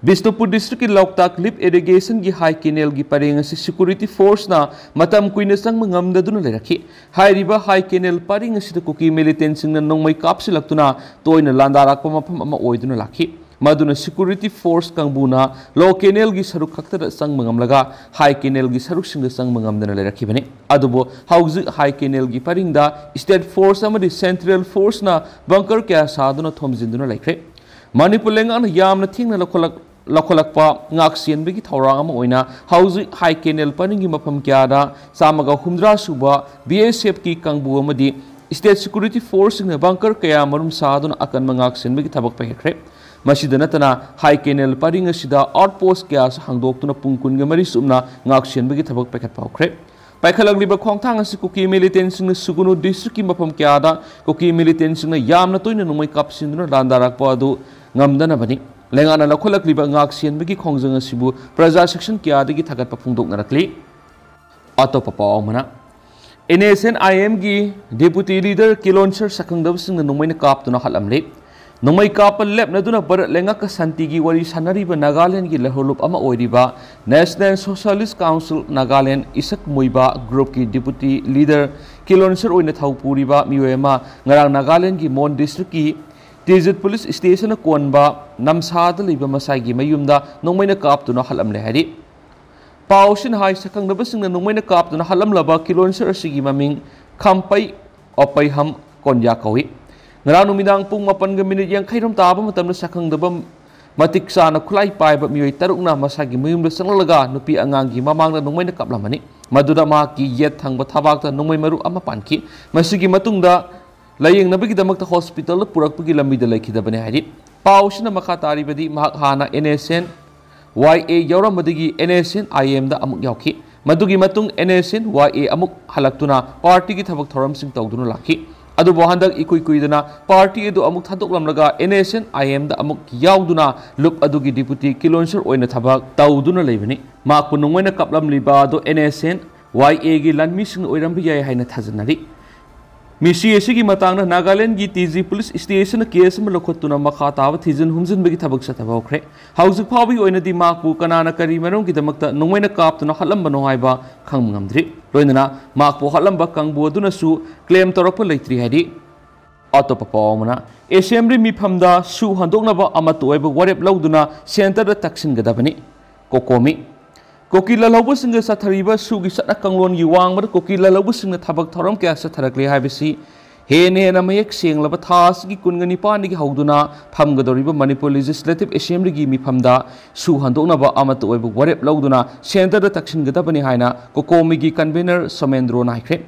ꯕꯤꯁꯅꯨꯄꯨꯔ ꯗꯤꯁꯇ꯭ꯔꯤꯛꯀꯤ ꯂꯣꯛꯇꯥꯛ ꯂꯤꯐ ꯏꯔꯤꯒꯦꯁꯟꯒꯤ ꯍꯥꯏ ꯀꯦꯅꯦꯜꯒꯤ ꯄꯔꯦꯡ ꯑꯁꯤ ꯁꯦꯀ꯭ꯌꯨꯔꯤꯇꯤ ꯐꯣꯔꯁꯅ ꯃꯇꯝ ꯀꯨꯏꯅ ꯆꯪꯕ ꯉꯝꯗꯗꯨꯅ ꯂꯩꯔꯛꯈꯤ꯫ ꯍꯥꯏꯔꯤꯕ ꯍꯥꯏ ꯀꯦꯅꯦꯜ ꯄꯔꯤꯡ ꯑꯁꯤꯗ ꯀꯨꯀꯤ ꯃꯤꯂꯤꯇꯦꯟꯁꯤꯡꯅ ꯅꯣꯡꯃꯩ ꯀꯥꯞꯁꯤꯜꯂꯛꯇꯨꯅ ꯇꯣꯏꯅ ꯂꯥꯟꯗꯥꯔꯛꯄ ꯃꯐꯝ ꯑꯃ ꯑꯣꯏꯗꯨꯅ ꯂꯥꯛꯈꯤ꯫ ꯃꯗꯨꯅ ꯁꯦꯀ꯭ꯌꯨꯔꯤꯇꯤ ꯐꯣꯔꯁ ꯀꯥꯡꯕꯨꯅ ꯂꯣ ꯀꯦꯅꯦꯜꯒꯤ ꯁꯔꯨꯛ ꯈꯛꯇꯗ ꯆꯪꯕ ꯉꯝꯂꯒ ꯍꯥꯏ ꯀꯦꯅꯦꯜꯒꯤ ꯁꯔꯨꯛꯁꯤꯡꯗ ꯆꯪꯕ ꯉꯝꯗꯅ ꯂꯩꯔꯛꯈꯤꯕꯅꯤ꯫ ꯑꯗꯨꯕꯨ ꯍꯧꯖꯤꯛ ꯍꯥꯏ ꯀꯦꯅꯦꯜꯒꯤ ꯄꯔꯤꯡꯗ ꯁ꯭ꯇꯦꯠ ꯐꯣꯔꯁ ꯑꯃꯗꯤ ꯁꯦꯟꯇ꯭ꯔꯦꯜ ꯐꯣꯔꯁꯅ ꯕꯪꯀꯔ ꯀꯌꯥ ꯁꯥꯗꯨꯅ ꯊꯣꯝꯖꯤꯟꯗꯨꯅ ꯂꯩꯈ꯭ꯔꯦ꯫ ꯃꯅꯤꯄꯨꯔ ꯂꯩꯉꯥꯛꯅ ꯌꯥꯝꯅ ꯊꯦꯡꯅ ꯂꯧꯈꯠꯂꯛ-, ꯂꯧꯈꯠꯂꯛꯄ ꯉꯥꯛ ꯁꯦꯟꯕꯒꯤ ꯊꯧꯔꯥꯡ ꯑꯃ ꯑꯣꯏꯅ ꯍꯧꯖꯤꯛ ꯍꯥꯏ ꯀꯦꯅꯦꯜ ꯄꯔꯤꯡꯒꯤ ꯃꯐꯝ ꯀꯌꯥꯗ ꯆꯥꯝꯃꯒ ꯍꯨꯝꯗ꯭ꯔꯥ ꯁꯨꯕ ꯕꯤ ꯑꯦꯁ ꯑꯦꯐꯀꯤ ꯀꯥꯡꯕꯨ ꯑꯃꯗꯤ ꯁ꯭ꯇꯦꯠ ꯁꯦꯀ꯭ꯌꯨꯔꯤꯇꯤ ꯐꯣꯔꯁꯁꯤꯡꯅ ꯕꯪꯀꯔ ꯀꯌꯥ ꯃꯔꯨꯝ ꯁꯥꯗꯨꯅ ꯑꯀꯟꯕ ꯉꯥꯛ ꯁꯦꯟꯕꯒꯤ ꯊꯕꯛ ꯄꯥꯏꯈꯠꯈ꯭ꯔꯦ꯫ ꯃꯁꯤꯗ ꯅꯠꯇꯅ ꯍꯥꯏ ꯀꯦꯅꯦꯜ ꯄꯔꯤꯡ ꯑꯁꯤꯗ ꯑꯥꯎꯠ ꯄꯣꯁ ꯀꯌꯥꯁꯨ ꯍꯥꯡꯗꯣꯛꯇꯨꯅ ꯄꯨꯡ ꯀꯨꯟꯒ ꯃꯔꯤ ꯆꯨꯞꯅ ꯉꯥꯛ ꯁꯦꯟꯕꯒꯤ ꯊꯕꯛ ꯄꯥꯏꯈꯠꯄ ꯍꯧꯈ꯭ꯔꯦ꯫ ꯄꯥꯏꯈꯠꯂꯛꯂꯤꯕ ꯈꯣꯡꯊꯥꯡ ꯑꯁꯤ ꯀꯨꯀꯤ ꯃꯤꯂꯤꯇꯦꯟꯁꯤꯡꯅ ꯁꯨꯒꯨꯅꯨ ꯗꯤꯁꯇ꯭ꯔꯤꯛꯀꯤ ꯃꯐꯝ ꯀꯌꯥꯗ ꯀꯨꯀꯤ ꯃꯤꯂꯤꯇꯦꯟꯁꯤꯡꯅ ꯌꯥꯝꯅ ꯇꯣꯏꯅ ꯅꯣꯡꯃꯩ ꯀꯥꯞꯁꯤꯟꯗꯨꯅ ꯂꯥꯟꯗꯥꯔꯛꯄ ꯑꯗꯨ ꯉꯝꯗꯅꯕꯅꯤ꯫ ꯂꯩꯉꯥꯛꯅ ꯂꯧꯈꯠꯂꯛꯂꯤꯕ ꯉꯥꯛ ꯁꯦꯟꯕꯒꯤ ꯈꯣꯡꯖꯪ ꯑꯁꯤꯕꯨ ꯄ꯭ꯔꯖꯥ ꯁꯦꯛꯁꯟ ꯀꯌꯥꯗꯒꯤ ꯊꯥꯒꯠꯄ ꯐꯣꯡꯗꯣꯛꯅꯔꯛꯂꯤ꯫ ꯑꯇꯣꯞꯄ ꯄꯥꯎ ꯑꯃꯅ, ꯑꯦꯟ ꯑꯦꯁ ꯑꯦꯟ ꯑꯥꯏ ꯑꯦꯝꯒꯤ ꯗꯦꯄꯨꯇꯤ ꯂꯤꯗꯔ ꯀꯤꯂꯣꯟꯁꯔ ꯁꯛꯈꯪꯗꯕꯁꯤꯡꯅ ꯅꯣꯡꯃꯩꯅ ꯀꯥꯞꯇꯨꯅ ꯍꯥꯠꯂꯝꯂꯦ꯫ ꯅꯣꯡꯃꯩ ꯀꯥꯞꯄ ꯂꯦꯞꯅꯗꯨꯅ ꯚꯥꯔꯠ ꯂꯩꯉꯥꯛꯀ ꯁꯥꯟꯇꯤꯒꯤ ꯋꯥꯔꯤ ꯁꯥꯟꯅꯔꯤꯕ ꯅꯥꯒꯥꯂꯦꯟꯗꯒꯤ ꯂꯩꯍꯧꯔꯂꯨꯞ ꯑꯃ ꯑꯣꯏꯔꯤꯕ National Socialist Council Nagaland Isak Muivah ꯒ꯭ꯔꯨꯞꯀꯤ ꯗꯦꯄꯨꯇꯤ ꯂꯤꯗꯔ ꯀꯤꯂꯣꯟꯁꯔ ꯑꯣꯏꯅ ꯊꯧ ꯄꯨꯔꯤꯕ ꯃꯤꯑꯣꯏ ꯑꯃ ꯉꯔꯥꯡ ꯅꯥꯒꯥꯂꯦꯟꯗꯒꯤ ꯃꯣꯟ ꯗꯤꯁꯇ꯭ꯔꯤꯛꯀꯤ ꯇꯤꯖꯤꯠ ꯄꯨꯂꯤꯁ ꯁ꯭ꯇꯦꯁꯟꯅ ꯀꯣꯟꯕ ꯅꯝꯁꯥꯗ ꯂꯩꯕ ꯃꯁꯥꯒꯤ ꯃꯌꯨꯝꯗ ꯅꯣꯡꯃꯩꯅ ꯀꯥꯞꯇꯨꯅ ꯍꯥꯠꯂꯝꯂꯦ ꯍꯥꯏꯔꯤ꯫ ꯄꯥꯎꯁꯤꯅ ꯍꯥꯏ, ꯁꯛꯈꯪꯗꯕꯁꯤꯡꯅ ꯅꯣꯡꯃꯩꯅ ꯀꯥꯞꯇꯨꯅ ꯍꯥꯠꯂꯝꯂꯕ ꯀꯤꯂꯣꯟꯁꯔ ꯑꯁꯤꯒꯤ ꯃꯃꯤꯡ ꯈꯥꯝꯄꯩ ꯑꯣꯄꯩꯍꯝ ꯀꯣꯟꯌꯥ ꯀꯧꯏ꯫ ꯉꯔꯥꯡ ꯅꯨꯃꯤꯗꯥꯡ ꯄꯨꯡ ꯃꯥꯄꯟꯒ ꯃꯤꯅꯤꯠ ꯌꯥꯡꯈꯩꯔꯣꯝ ꯇꯥꯕ ꯃꯇꯝꯗ ꯁꯛꯈꯪꯗꯕ ꯃꯇꯤꯛ ꯆꯥꯅ ꯈꯨꯠꯂꯥꯏ ꯄꯥꯏꯕ ꯃꯤꯑꯣꯏ ꯇꯔꯨꯛꯅ ꯃꯁꯥꯒꯤ ꯃꯌꯨꯝꯗ ꯆꯪꯂꯛꯂꯒ ꯅꯨꯄꯤ ꯑꯉꯥꯡꯒꯤ ꯃꯃꯥꯡꯗ ꯅꯣꯡꯃꯩꯅ ꯀꯥꯞꯂꯝꯕꯅꯤ꯫ ꯃꯗꯨꯗ ꯃꯍꯥꯛꯀꯤ ꯌꯦꯠ ꯊꯪꯕ ꯊꯕꯥꯛꯇ ꯅꯣꯡꯃꯩ ꯃꯔꯨ ꯑꯃ ꯄꯥꯟꯈꯤ꯫ ꯃꯁꯤꯒꯤ ꯃꯇꯨꯡꯗ ꯂꯥꯌꯦꯡꯅꯕꯒꯤꯗꯃꯛꯇ ꯍꯣꯁꯄꯤꯇꯥꯜꯗ ꯄꯨꯔꯛꯄꯒꯤ ꯂꯝꯕꯤꯗ ꯂꯩꯈꯤꯗꯕꯅꯤ ꯍꯥꯏꯔꯤ꯫ ꯄꯥꯎꯁꯤꯅ ꯃꯈꯥ ꯇꯥꯔꯤꯕꯗꯤ, ꯃꯍꯥꯛ ꯍꯥꯟꯅ N S N Y A ꯌꯥꯎꯔꯝꯕꯗꯒꯤ ꯑꯦꯟ ꯑꯦꯁ ꯑꯦꯟ ꯑꯥꯏ ꯑꯦꯝꯗ ꯑꯃꯨꯛ ꯌꯥꯎꯈꯤ꯫ ꯃꯗꯨꯒꯤ ꯃꯇꯨꯡ ꯑꯦꯟ ꯑꯦꯁ ꯑꯦꯟ ꯋꯥꯏ ꯑꯦ ꯑꯃꯨꯛ ꯍꯜꯂꯛꯇꯨꯅ ꯄꯥꯔꯇꯤꯒꯤ ꯊꯕꯛ ꯊꯧꯔꯝꯁꯤꯡ ꯇꯧꯗꯨꯅ ꯂꯥꯛꯈꯤ꯫ ꯑꯗꯨꯕꯨ ꯍꯟꯗꯛ ꯏꯀꯨꯏ ꯀꯨꯏꯗꯅ ꯄꯥꯔꯇꯤ ꯑꯗꯨ ꯑꯃꯨꯛ ꯊꯥꯗꯣꯛꯂꯝꯂꯒ ꯑꯦꯟ ꯑꯦꯁ ꯑꯦꯟ ꯑꯥꯏ ꯑꯦꯝꯗ ꯑꯃꯨꯛ ꯌꯥꯎꯗꯨꯅ ꯂꯨꯞ ꯑꯗꯨꯒꯤ ꯗꯤꯄꯨꯇꯤ ꯀꯤꯂꯣꯟꯁꯔ ꯑꯣꯏꯅ ꯊꯕꯛ ꯇꯧꯗꯨꯅ ꯂꯩꯕꯅꯤ꯫ ꯃꯍꯥꯛꯄꯨ ꯅꯣꯡꯃꯩꯅ ꯀꯥꯞꯂꯝꯂꯤꯕ ꯑꯗꯨ ꯑꯦꯟ ꯑꯦꯁ ꯑꯦꯟ ꯋꯥꯏ ꯑꯦꯒꯤ ꯂꯥꯟꯃꯤꯁꯤꯡꯅ ꯑꯣꯏꯔꯝꯕ ꯌꯥꯏ ꯍꯥꯏꯅ ꯊꯥꯖꯅꯔꯤ꯫ ꯃꯤꯁꯤ ꯑꯁꯤꯒꯤ ꯃꯇꯥꯡꯗ ꯅꯥꯒꯥꯂꯦꯟꯗꯒꯤ ꯇꯤ ꯖꯤ ꯄꯨꯂꯤꯁ ꯁ꯭ꯇꯦꯁꯟꯅ ꯀꯦꯁ ꯑꯃ ꯂꯧꯈꯠꯇꯨꯅ ꯃꯈꯥ ꯇꯥꯕ ꯊꯤꯖꯤꯟ ꯍꯨꯝꯖꯤꯟꯕꯒꯤ ꯊꯕꯛ ꯆꯠꯊꯕ ꯍꯧꯈ꯭ꯔꯦ꯫ ꯍꯧꯖꯤꯛ ꯐꯥꯎꯕꯒꯤ ꯑꯣꯏꯅꯗꯤ ꯃꯍꯥꯛꯄꯨ ꯀꯅꯥꯅ ꯀꯔꯤ ꯃꯔꯝꯒꯤꯗꯃꯛꯇ ꯅꯣꯡꯃꯩꯅ ꯀꯥꯞꯇꯨꯅ ꯍꯥꯠꯂꯝꯕꯅꯣ ꯍꯥꯏꯕ ꯈꯪꯕ ꯉꯝꯗ꯭ꯔꯤ꯫ ꯂꯣꯏꯅꯅ ꯃꯍꯥꯛꯄꯨ ꯍꯥꯠꯂꯝꯕ ꯀꯥꯡꯕꯨ ꯑꯗꯨꯅꯁꯨ ꯀ꯭ꯂꯦꯝ ꯇꯧꯔꯛꯄ ꯂꯩꯇ꯭ꯔꯤ ꯍꯥꯏꯔꯤ꯫ ꯑꯇꯣꯞꯄ ꯄꯥꯎ ꯑꯃꯅ, ꯑꯦꯁꯦꯝꯕ꯭ꯂꯤ ꯃꯤꯐꯝꯗ ꯁꯨ ꯍꯟꯗꯣꯛꯅꯕ ꯑꯃꯠꯇ ꯑꯣꯏꯕ ꯋꯥꯔꯦꯞ ꯂꯧꯗꯨꯅ ꯁꯦꯟꯇꯔꯗ ꯇꯛꯁꯤꯟꯒꯗꯕꯅꯤ꯫ ꯀꯣꯀꯣꯃꯤ꯫ ꯀꯨꯀꯤ ꯂꯥꯜꯍꯧꯕꯁꯤꯡꯒ ꯆꯠꯊꯔꯤꯕ ꯁꯨꯒꯤ ꯆꯠꯅ ꯀꯥꯡꯂꯣꯟꯒꯤ ꯋꯥꯡꯃꯗ ꯀꯨꯀꯤ ꯂꯥꯜꯍꯧꯕꯁꯤꯡꯅ ꯊꯕꯛ ꯊꯧꯔꯝ ꯀꯌꯥ ꯆꯠꯊꯔꯛꯂꯤ ꯍꯥꯏꯕꯁꯤ ꯍꯦꯟꯅ ꯍꯦꯟꯅ ꯃꯌꯦꯛ ꯁꯦꯡꯂꯕ ꯊꯥ ꯑꯁꯤꯒꯤ ꯀꯨꯟꯒ ꯅꯤꯄꯥꯟꯗꯒꯤ ꯍꯧꯗꯨꯅ ꯐꯝꯒꯗꯧꯔꯤꯕ ꯃꯅꯤꯄꯨꯔ ꯂꯦꯖꯤꯁꯂꯦꯇꯤꯚ ꯑꯦꯁꯦꯝꯕ꯭ꯂꯤꯒꯤ ꯃꯤꯐꯝꯗ ꯁꯨ ꯍꯟꯗꯣꯛꯅꯕ ꯑꯃꯠꯇ ꯑꯣꯏꯕ ꯋꯥꯔꯦꯞ ꯂꯧꯗꯨꯅ ꯁꯦꯟꯇꯔꯗ ꯇꯛꯁꯤꯟꯒꯗꯕꯅꯤ ꯍꯥꯏꯅ ꯀꯣꯀꯣꯃꯤꯒꯤ ꯀꯟꯚꯦꯅꯔ ꯁꯣꯃꯦꯟꯗ꯭ꯔꯣꯅ ꯍꯥꯏꯈ꯭ꯔꯦ꯫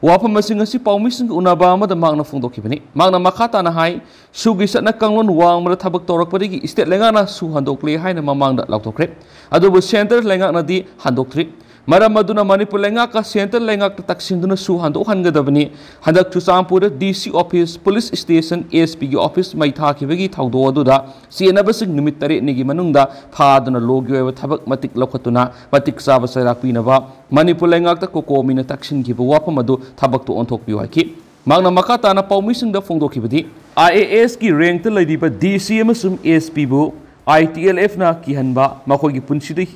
ꯋꯥꯐꯝꯁꯤꯡ ꯑꯁꯤ ꯄꯥꯎꯃꯤꯁꯤꯡꯒ ꯎꯅꯕ ꯑꯃꯗ ꯃꯍꯥꯛꯅ ꯐꯣꯡꯗꯣꯛꯈꯤꯕꯅꯤ꯫ ꯃꯍꯥꯛꯅ ꯃꯈꯥ ꯇꯥꯅ ꯍꯥꯏ, ꯁꯨꯒꯤ ꯆꯠꯅ ꯀꯥꯡꯂꯣꯟ ꯋꯥꯡꯃꯗ ꯊꯕꯛ ꯇꯧꯔꯛꯄꯗꯒꯤ ꯁ꯭ꯇꯦꯠ ꯂꯩꯉꯥꯛꯅ ꯁꯨ ꯍꯟꯗꯣꯛꯂꯦ ꯍꯥꯏꯅ ꯃꯃꯥꯡꯗ ꯂꯥꯎꯊꯣꯛꯈ꯭ꯔꯦ꯫ ꯑꯗꯨꯕꯨ ꯁꯦꯟꯇꯔ ꯂꯩꯉꯥꯛꯅꯗꯤ ꯍꯟꯗꯣꯛꯇ꯭ꯔꯤ꯫ ꯃꯔꯝ ꯑꯗꯨꯅ ꯃꯅꯤꯄꯨꯔ ꯂꯩꯉꯥꯛꯀ ꯁꯦꯟꯇꯔ ꯂꯩꯉꯥꯛꯇ ꯇꯛꯁꯤꯟꯗꯨꯅ ꯁꯨ ꯍꯟꯗꯣꯛꯍꯟꯒꯗꯕꯅꯤ꯫ ꯍꯟꯗꯛ ꯆꯨꯔꯆꯥꯟꯄꯨꯔꯗ ꯗꯤ ꯁꯤ ꯑꯣꯐꯤꯁ, ꯄꯨꯂꯤꯁ ꯁ꯭ꯇꯦꯁꯟ, ꯑꯦꯁ ꯄꯤꯒꯤ ꯑꯣꯐꯤꯁ ꯃꯩ ꯊꯥꯈꯤꯕꯒꯤ ꯊꯧꯗꯣꯛ ꯑꯗꯨꯗ ꯆꯦꯟꯅꯕꯁꯤꯡ ꯅꯨꯃꯤꯠ ꯇꯔꯦꯠꯅꯤꯒꯤ ꯃꯅꯨꯡꯗ ꯐꯥꯗꯨꯅ ꯂꯣꯒꯤ ꯑꯣꯏꯕ ꯊꯕꯛ ꯃꯇꯤꯛ ꯂꯧꯈꯠꯇꯨꯅ ꯃꯇꯤꯛ ꯆꯥꯕ ꯆꯩꯔꯥꯛ ꯄꯤꯅꯕ ꯃꯅꯤꯄꯨꯔ ꯂꯩꯉꯥꯛꯇ ꯀꯣꯀꯣꯃꯤꯅ ꯇꯛꯁꯤꯟꯈꯤꯕ ꯋꯥꯐꯝ ꯑꯗꯨ ꯊꯕꯛꯇ ꯑꯣꯟꯊꯣꯛꯄꯤꯌꯨ ꯍꯥꯏꯈꯤ꯫ ꯃꯍꯥꯛꯅ ꯃꯈꯥ ꯇꯥꯅ ꯄꯥꯎꯃꯤꯁꯤꯡꯗ ꯐꯣꯡꯗꯣꯛꯈꯤꯕꯗꯤ, ꯑꯥꯏ ꯑꯦ ꯑꯦꯁꯀꯤ ꯔꯦꯡꯛꯇ ꯂꯩꯔꯤꯕ ꯗꯤ ꯁꯤ ꯑꯃꯁꯨꯡ ꯑꯦꯁ ꯄꯤꯕꯨ ꯑꯥꯏ ꯇꯤ ꯑꯦꯜ ꯑꯦꯐꯅ ꯀꯤꯍꯟꯕ, ꯃꯈꯣꯏꯒꯤ ꯄꯨꯟꯁꯤꯗ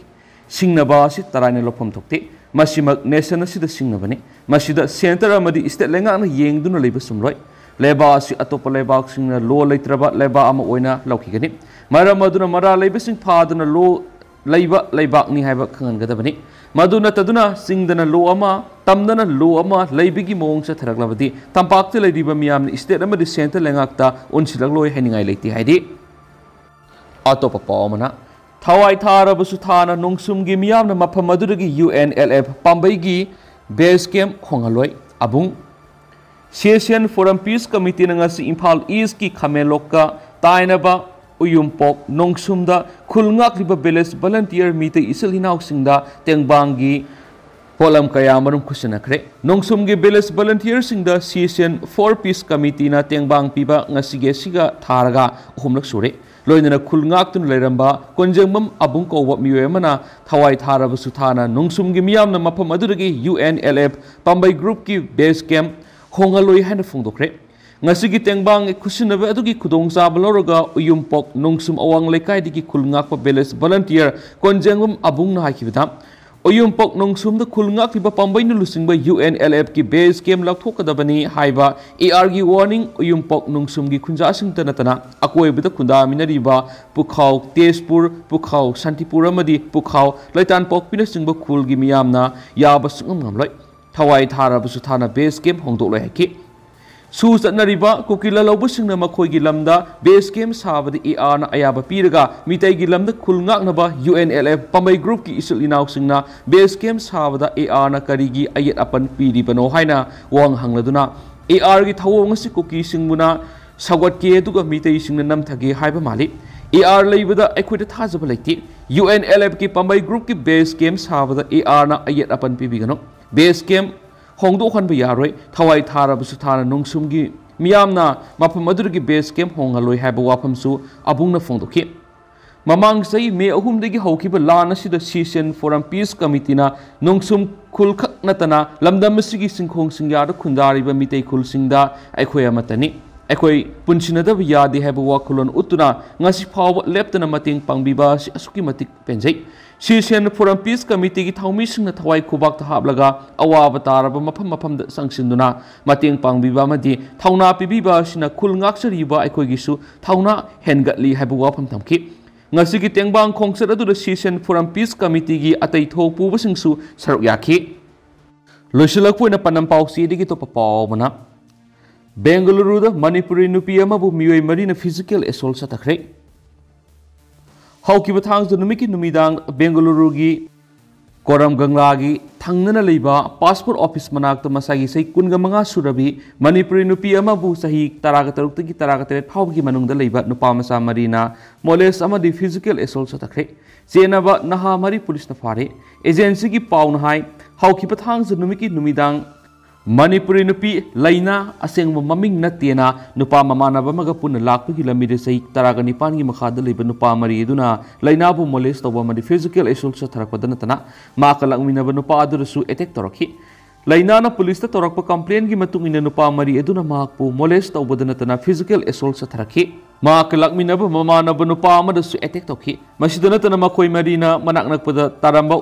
ꯁꯤꯡꯅꯕ ꯑꯁꯤ ꯇꯔꯥꯏꯅ ꯂꯧꯐꯝ ꯊꯣꯛꯇꯦ꯫ ꯃꯁꯤꯃꯛ ꯅꯦꯁꯟ ꯑꯁꯤꯗ ꯁꯤꯡꯅꯕꯅꯤ꯫ ꯃꯁꯤꯗ ꯁꯦꯟꯇꯔ ꯑꯃꯗꯤ ꯁ꯭ꯇꯦꯠ ꯂꯩꯉꯥꯛꯅ ꯌꯦꯡꯗꯨꯅ ꯂꯩꯕ ꯆꯨꯝꯂꯣꯏ꯫ ꯂꯩꯕꯥꯛ ꯑꯁꯤ ꯑꯇꯣꯞꯄ ꯂꯩꯕꯥꯛꯁꯤꯡꯅ ꯂꯣ ꯂꯩꯇ꯭ꯔꯕ ꯂꯩꯕꯥꯛ ꯑꯃ ꯑꯣꯏꯅ ꯂꯧꯈꯤꯒꯅꯤ꯫ ꯃꯔꯝ ꯑꯗꯨꯅ ꯃꯔꯥꯜ ꯂꯩꯕꯁꯤꯡ ꯐꯥꯗꯨꯅ ꯂꯣ ꯂꯩꯕ ꯂꯩꯕꯥꯛꯅꯤ ꯍꯥꯏꯕ ꯈꯪꯍꯟꯒꯗꯕꯅꯤ꯫ ꯃꯗꯨ ꯅꯠꯇꯗꯨꯅ ꯆꯤꯡꯗꯅ ꯂꯣ ꯑꯃ, ꯇꯝꯗꯅ ꯂꯣ ꯑꯃ ꯂꯩꯕꯒꯤ ꯃꯑꯣꯡ ꯆꯠꯊꯔꯛꯂꯕꯗꯤ ꯇꯝꯄꯥꯛꯇ ꯂꯩꯔꯤꯕ ꯃꯤꯌꯥꯝꯅ ꯁ꯭ꯇꯦꯠ ꯑꯃꯗꯤ ꯁꯦꯟꯇꯔ ꯂꯩꯉꯥꯛꯇ ꯑꯣꯟꯁꯤꯜꯂꯛꯂꯣꯏ ꯍꯥꯏꯅꯤꯡꯉꯥꯏ ꯂꯩꯇꯦ ꯍꯥꯏꯔꯤ꯫ ꯑꯇꯣꯞꯄ ꯄꯥꯎ ꯑꯃꯅ, ꯊꯋꯥꯏ ꯊꯥꯔꯕꯁꯨ ꯊꯥꯅ ꯅꯣꯡꯁꯨꯝꯒꯤ ꯃꯤꯌꯥꯝꯅ ꯃꯐꯝ ꯑꯗꯨꯗꯒꯤ ꯌꯨ ꯑꯦꯟ ꯑꯦꯜ ꯑꯦꯐ ꯄꯥꯝꯕꯩꯒꯤ ꯕꯦꯁ ꯀꯦꯝꯞ ꯍꯣꯡꯍꯜꯂꯣꯏ꯫ ꯑꯕꯨꯡ꯫ C S N Forum Peace Committeeꯅ ꯉꯁꯤ ꯏꯝꯐꯥꯜ ꯏꯁꯀꯤ ꯈꯥꯃꯦꯟꯂꯣꯛꯀ ꯇꯥꯏꯅꯕ ꯎꯌꯨꯝꯄꯣꯛ ꯅꯣꯡꯁꯨꯝꯗ ꯈꯨꯜ ꯉꯥꯛꯂꯤꯕ ꯚꯤꯂꯦꯖ ꯚꯣꯂꯟꯇꯤꯌꯔ ꯃꯤꯇꯩ ꯏꯆꯤꯜ ꯏꯅꯥꯎꯁꯤꯡꯗ ꯇꯦꯡꯕꯥꯡꯒꯤ ꯄꯣꯠꯂꯝ ꯀꯌꯥ ꯃꯔꯨꯝ ꯈꯨꯠꯁꯤꯟꯅꯈ꯭ꯔꯦ꯫ ꯅꯣꯡꯁꯨꯝꯒꯤ ꯚꯤꯂꯦꯖ ꯚꯣꯂꯟꯇꯤꯌꯔꯁꯤꯡꯗ C S N For Peace Committeeꯅ ꯇꯦꯡꯕꯥꯡ ꯄꯤꯕ ꯉꯁꯤꯒꯤ ꯑꯁꯤꯒ ꯊꯥꯔꯒ ꯑꯍꯨꯝꯂꯛ ꯁꯨꯔꯦ꯫ ꯂꯣꯏꯅꯅ ꯈꯨꯜ ꯉꯥꯛꯇꯨꯅ ꯂꯩꯔꯝꯕ ꯀꯣꯟꯖꯦꯡꯕꯝ ꯑꯕꯨꯡ ꯀꯧꯕ ꯃꯤꯑꯣꯏ ꯑꯃꯅ ꯊꯋꯥꯏ ꯊꯥꯔꯕꯁꯨ ꯊꯥꯅ ꯅꯣꯡꯁꯨꯝꯒꯤ ꯃꯤꯌꯥꯝꯅ ꯃꯐꯝ ꯑꯗꯨꯗꯒꯤ ꯌꯨ ꯑꯦꯟ ꯑꯦꯜ ꯑꯦꯐ ꯄꯥꯝꯕꯩ ꯒ꯭ꯔꯨꯞꯀꯤ ꯕꯦꯁ ꯀꯦꯝꯞ ꯍꯣꯡꯍꯜꯂꯣꯏ ꯍꯥꯏꯅ ꯐꯣꯡꯗꯣꯛꯈ꯭ꯔꯦ꯫ ꯉꯁꯤꯒꯤ ꯇꯦꯡꯕꯥꯡ ꯈꯨꯠꯁꯤꯟꯅꯕ ꯑꯗꯨꯒꯤ ꯈꯨꯗꯣꯡꯆꯥꯕ ꯂꯧꯔꯒ ꯎꯌꯨꯝꯄꯣꯛ ꯅꯣꯡꯁꯨꯝ ꯑꯋꯥꯡ ꯂꯩꯀꯥꯏꯗꯒꯤ ꯈꯨꯜ ꯉꯥꯛꯄ ꯚꯤꯂꯦꯖ ꯚꯣꯂꯟꯇꯤꯌꯔ ꯀꯣꯟꯖꯦꯡꯕꯝ ꯑꯕꯨꯡꯅ ꯍꯥꯏꯈꯤꯕꯗ, ꯎꯌꯨꯝꯄꯣꯛ ꯅꯣꯡꯁꯨꯝꯗ ꯈꯨꯜ ꯉꯥꯛꯂꯤꯕ ꯄꯥꯝꯕꯩꯅ ꯂꯨꯆꯤꯡꯕ ꯌꯨ ꯑꯦꯟ ꯑꯦꯜ ꯑꯦꯐꯀꯤ ꯕꯦꯁ ꯀꯦꯝꯞ ꯂꯧꯊꯣꯛꯀꯗꯕꯅꯤ ꯍꯥꯏꯕ ꯑꯦ ꯑꯥꯔꯒꯤ ꯋꯥꯔꯅꯤꯡ ꯎꯌꯨꯝꯄꯣꯛ ꯅꯣꯡꯁꯨꯝꯒꯤ ꯈꯨꯟꯖꯥꯁꯤꯡꯇ ꯅꯠꯇꯅ ꯑꯀꯣꯏꯕꯗ ꯈꯨꯟꯗꯥꯃꯤꯟꯅꯔꯤꯕ ꯄꯨꯈꯥꯎ ꯇꯦꯖꯄꯨꯔ, ꯄꯨꯈꯥꯎ ꯁꯥꯟꯇꯤꯄꯨꯔ ꯑꯃꯗꯤ ꯄꯨꯈꯥꯎ ꯂꯩꯇꯥꯟꯄꯣꯛꯄꯤꯅꯆꯤꯡꯕ ꯈꯨꯜꯒꯤ ꯃꯤꯌꯥꯝꯅ ꯌꯥꯕ ꯁꯨꯡꯉꯝ ꯉꯝꯂꯣꯏ꯫ ꯊꯋꯥꯏ ꯊꯥꯔꯕꯁꯨ ꯊꯥꯅ ꯕꯦꯁ ꯀꯦꯝꯞ ꯍꯣꯡꯗꯣꯛꯂꯣꯏ ꯍꯥꯏꯈꯤ꯫ ꯁꯨ ꯆꯠꯅꯔꯤꯕ ꯀꯨꯀꯤ ꯂꯥꯜꯍꯧꯕꯁꯤꯡꯅ ꯃꯈꯣꯏꯒꯤ ꯂꯝꯗ ꯕꯦꯁ ꯀꯦꯝꯞ ꯁꯥꯕꯗ ꯑꯦ ꯑꯥꯔꯅ ꯑꯌꯥꯕ ꯄꯤꯔꯒ ꯃꯤꯇꯩꯒꯤ ꯂꯝꯗ ꯈꯨꯜ ꯉꯥꯛꯅꯕ ꯌꯨ ꯑꯦꯟ ꯑꯦꯜ ꯑꯦꯐ ꯄꯥꯝꯕꯩ ꯒ꯭ꯔꯨꯞꯀꯤ ꯏꯆꯤꯜ ꯏꯅꯥꯎꯁꯤꯡꯅ ꯕꯦꯁ ꯀꯦꯝꯞ ꯁꯥꯕꯗ ꯑꯦ ꯑꯥꯔꯅ ꯀꯔꯤꯒꯤ ꯑꯌꯦꯠ ꯑꯄꯟ ꯄꯤꯔꯤꯕꯅꯣ ꯍꯥꯏꯅ ꯋꯥꯍꯪ ꯍꯪꯂꯗꯨꯅ, ꯑꯦ ꯑꯥꯔꯒꯤ ꯊꯧꯑꯣꯡ ꯑꯁꯤ ꯀꯨꯀꯤꯁꯤꯡꯕꯨꯅ ꯁꯧꯒꯠꯀꯦ ꯑꯗꯨꯒ ꯃꯤꯇꯩꯁꯤꯡꯅ ꯅꯝꯊꯒꯦ ꯍꯥꯏꯕ ꯃꯥꯜꯂꯤ꯫ ꯑꯦ ꯑꯥꯔ ꯂꯩꯕꯗ ꯑꯩꯈꯣꯏꯗ ꯊꯥꯖꯕ ꯂꯩꯇꯦ꯫ ꯌꯨ ꯑꯦꯟ ꯑꯦꯜ ꯑꯦꯐꯀꯤ ꯄꯥꯝꯕꯩ ꯒ꯭ꯔꯨꯞꯀꯤ ꯕꯦꯁ ꯀꯦꯝꯞ ꯁꯥꯕꯗ ꯑꯦ ꯑꯥꯔꯅ ꯑꯌꯦꯠ ꯑꯄꯟ ꯄꯤꯕꯤꯒꯅꯨ꯫ ꯕꯦꯁ ꯀꯦꯝꯞ ꯍꯣꯡꯗꯣꯛꯍꯟꯕ ꯌꯥꯔꯣꯏ꯫ ꯊꯋꯥꯏ ꯊꯥꯔꯕꯁꯨ ꯊꯥꯅ ꯅꯣꯡꯁꯨꯝꯒꯤ ꯃꯤꯌꯥꯝꯅ ꯃꯐꯝ ꯑꯗꯨꯗꯒꯤ ꯕꯦꯁ ꯀꯦꯝꯞ ꯍꯣꯡꯍꯜꯂꯣꯏ ꯍꯥꯏꯕ ꯋꯥꯐꯝꯁꯨ ꯑꯕꯨꯡꯅ ꯐꯣꯡꯗꯣꯛꯈꯤ꯫ ꯃꯃꯥꯡ ꯆꯍꯤ ꯃꯦ ꯑꯍꯨꯝꯗꯒꯤ ꯍꯧꯈꯤꯕ ꯂꯥꯟ ꯑꯁꯤꯗ ꯁꯤꯁꯦꯟ ꯐꯣꯔꯝ ꯄꯤꯁ ꯀꯃꯤꯇꯤꯅ ꯅꯣꯡꯁꯨꯝ ꯈꯨꯜꯈꯛ ꯅꯠꯇꯅ ꯂꯝꯗꯝ ꯑꯁꯤꯒꯤ ꯆꯤꯡꯈꯣꯡ ꯆꯤꯡꯌꯥꯗ ꯈꯨꯟꯗꯥꯔꯤꯕ ꯃꯤꯇꯩ ꯈꯨꯜꯁꯤꯡꯗ ꯑꯩꯈꯣꯏ ꯑꯃꯠꯇꯅꯤ, ꯑꯩꯈꯣꯏ ꯄꯨꯟꯁꯤꯟꯅꯗꯕ ꯌꯥꯗꯦ ꯍꯥꯏꯕ ꯋꯥꯈꯜꯂꯣꯟ ꯎꯠꯇꯨꯅ ꯉꯁꯤ ꯐꯥꯎꯕ ꯂꯦꯞꯇꯅ ꯃꯇꯦꯡ ꯄꯥꯡꯕꯤꯕ ꯑꯁꯤ ꯑꯁꯨꯛꯀꯤ ꯃꯇꯤꯛ ꯄꯦꯟꯖꯩ꯫ ꯁꯤꯁꯦꯟ ꯐꯣꯔꯝ ꯄꯤꯁ ꯀꯃꯤꯇꯤꯒꯤ ꯊꯧꯃꯤꯁꯤꯡꯅ ꯊꯋꯥꯏ ꯈꯨꯕꯥꯛꯇ ꯍꯥꯞꯂꯒ ꯑꯋꯥꯕ ꯇꯥꯔꯕ ꯃꯐꯝ ꯃꯐꯝꯗ ꯆꯪꯁꯤꯟꯗꯨꯅ ꯃꯇꯦꯡ ꯄꯥꯡꯕꯤꯕ ꯑꯃꯗꯤ ꯊꯧꯅꯥ ꯄꯤꯕꯤꯕ ꯑꯁꯤꯅ ꯈꯨꯜ ꯉꯥꯛꯆꯔꯤꯕ ꯑꯩꯈꯣꯏꯒꯤꯁꯨ ꯊꯧꯅꯥ ꯍꯦꯟꯒꯠꯂꯤ ꯍꯥꯏꯕ ꯋꯥꯐꯝ ꯊꯝꯈꯤ꯫ ꯉꯁꯤꯒꯤ ꯇꯦꯡꯕꯥꯡ ꯈꯣꯡꯆꯠ ꯑꯗꯨꯗ ꯁꯤꯁꯦꯟ ꯐꯣꯔꯝ ꯄꯤꯁ ꯀꯃꯤꯇꯤꯒꯤ ꯑꯇꯩ ꯊꯣꯛ ꯄꯨꯕꯁꯤꯡꯁꯨ ꯁꯔꯨꯛ ꯌꯥꯈꯤ꯫ ꯂꯣꯏꯁꯤꯜꯂꯛꯄ ꯑꯣꯏꯅ ꯄꯥꯟꯗꯝ ꯄꯥꯎꯆꯦꯗꯒꯤ ꯑꯇꯣꯞꯄ ꯄꯥꯎ ꯑꯃꯅ, ꯕꯦꯡꯒꯂꯨꯔꯨꯗ ꯃꯅꯤꯄꯨꯔꯤ ꯅꯨꯄꯤ ꯑꯃꯕꯨ ꯃꯤꯑꯣꯏ ꯃꯔꯤꯅ ꯐꯤꯖꯤꯀꯦꯜ ꯑꯦꯁꯣꯜ ꯆꯠꯊꯈ꯭ꯔꯦ꯫ ꯍꯧꯈꯤꯕ ꯊꯥꯡꯖ ꯅꯨꯃꯤꯠꯀꯤ ꯅꯨꯃꯤꯗꯥꯡ ꯕꯦꯡꯒꯂꯨꯔꯨꯒꯤ ꯀꯣꯔꯝ ꯒꯪꯂꯥꯒꯤ ꯊꯪꯅꯅ ꯂꯩꯕ ꯄꯥꯁꯄꯣꯔꯠ ꯑꯣꯐꯤꯁ ꯃꯅꯥꯛꯇ ꯃꯁꯥꯒꯤ ꯆꯍꯤ ꯀꯨꯟꯒ ꯃꯉꯥ ꯁꯨꯔꯕꯤ ꯃꯅꯤꯄꯨꯔꯤ ꯅꯨꯄꯤ ꯑꯃꯕꯨ ꯆꯍꯤ ꯇꯔꯥꯒ ꯇꯔꯨꯛꯇꯒꯤ ꯇꯔꯥꯒ ꯇꯔꯦꯠ ꯐꯥꯎꯕꯒꯤ ꯃꯅꯨꯡꯗ ꯂꯩꯕ ꯅꯨꯄꯥ ꯃꯆꯥ ꯃꯔꯤꯅ ꯃꯣꯂꯦꯁ ꯑꯃꯗꯤ ꯐꯤꯖꯤꯀꯦꯜ ꯑꯦꯁꯣꯜ ꯆꯠꯊꯈ꯭ꯔꯦ꯫ ꯆꯦꯟꯅꯕ ꯅꯍꯥ ꯃꯔꯤ ꯄꯨꯂꯤꯁꯅ ꯐꯥꯔꯦ꯫ ꯑꯦꯖꯦꯟꯁꯤꯒꯤ ꯄꯥꯎꯅ ꯍꯥꯏ, ꯍꯧꯈꯤꯕ ꯊꯥꯡꯖ ꯅꯨꯃꯤꯠꯀꯤ ꯅꯨꯃꯤꯗꯥꯡ ꯃꯅꯤꯄꯨꯔꯤ ꯅꯨꯄꯤ ꯂꯩꯅꯥ, ꯑꯁꯦꯡꯕ ꯃꯃꯤꯡ ꯅꯠꯇꯦꯅ, ꯅꯨꯄꯥ ꯃꯃꯥꯟꯅꯕ ꯑꯃꯒ ꯄꯨꯟꯅ ꯂꯥꯛꯄꯒꯤ ꯂꯝꯕꯤꯗ ꯆꯍꯤ ꯇꯔꯥꯒ ꯅꯤꯄꯥꯟꯒꯤ ꯃꯈꯥꯗ ꯂꯩꯕ ꯅꯨꯄꯥ ꯃꯔꯤ ꯑꯗꯨꯅ ꯂꯩꯅꯥꯕꯨ molest ꯇꯧꯕ ꯑꯃꯗꯤ physical assault ꯆꯠꯊꯔꯛꯄꯗ ꯅꯠꯇꯅ, ꯃꯍꯥꯛꯀ ꯂꯥꯛꯃꯤꯟꯅꯕ ꯅꯨꯄꯥ ꯑꯗꯨꯗꯁꯨ attack ꯇꯧꯔꯛꯈꯤ꯫ ꯂꯩꯅꯥꯅ ꯄꯨꯂꯤꯁꯇ ꯇꯧꯔꯛꯄ complainꯒꯤ ꯃꯇꯨꯡ ꯏꯟꯅ, ꯅꯨꯄꯥ ꯃꯔꯤ ꯑꯗꯨꯅ ꯃꯍꯥꯛꯄꯨ molest ꯇꯧꯕꯗ ꯅꯠꯇꯅ physical assault ꯆꯠꯊꯔꯛꯈꯤ꯫ ꯃꯍꯥꯛꯀ ꯂꯥꯛꯃꯤꯟꯅꯕ ꯃꯃꯥꯟꯅꯕ ꯅꯨꯄꯥ ꯑꯃꯗꯁꯨ attack ꯇꯧꯈꯤ꯫ ꯃꯁꯤꯗ ꯅꯠꯇꯅ, ꯃꯈꯣꯏ ꯃꯔꯤꯅ ꯃꯅꯥꯛ ꯅꯛꯄꯗ ꯇꯥꯔꯝꯕ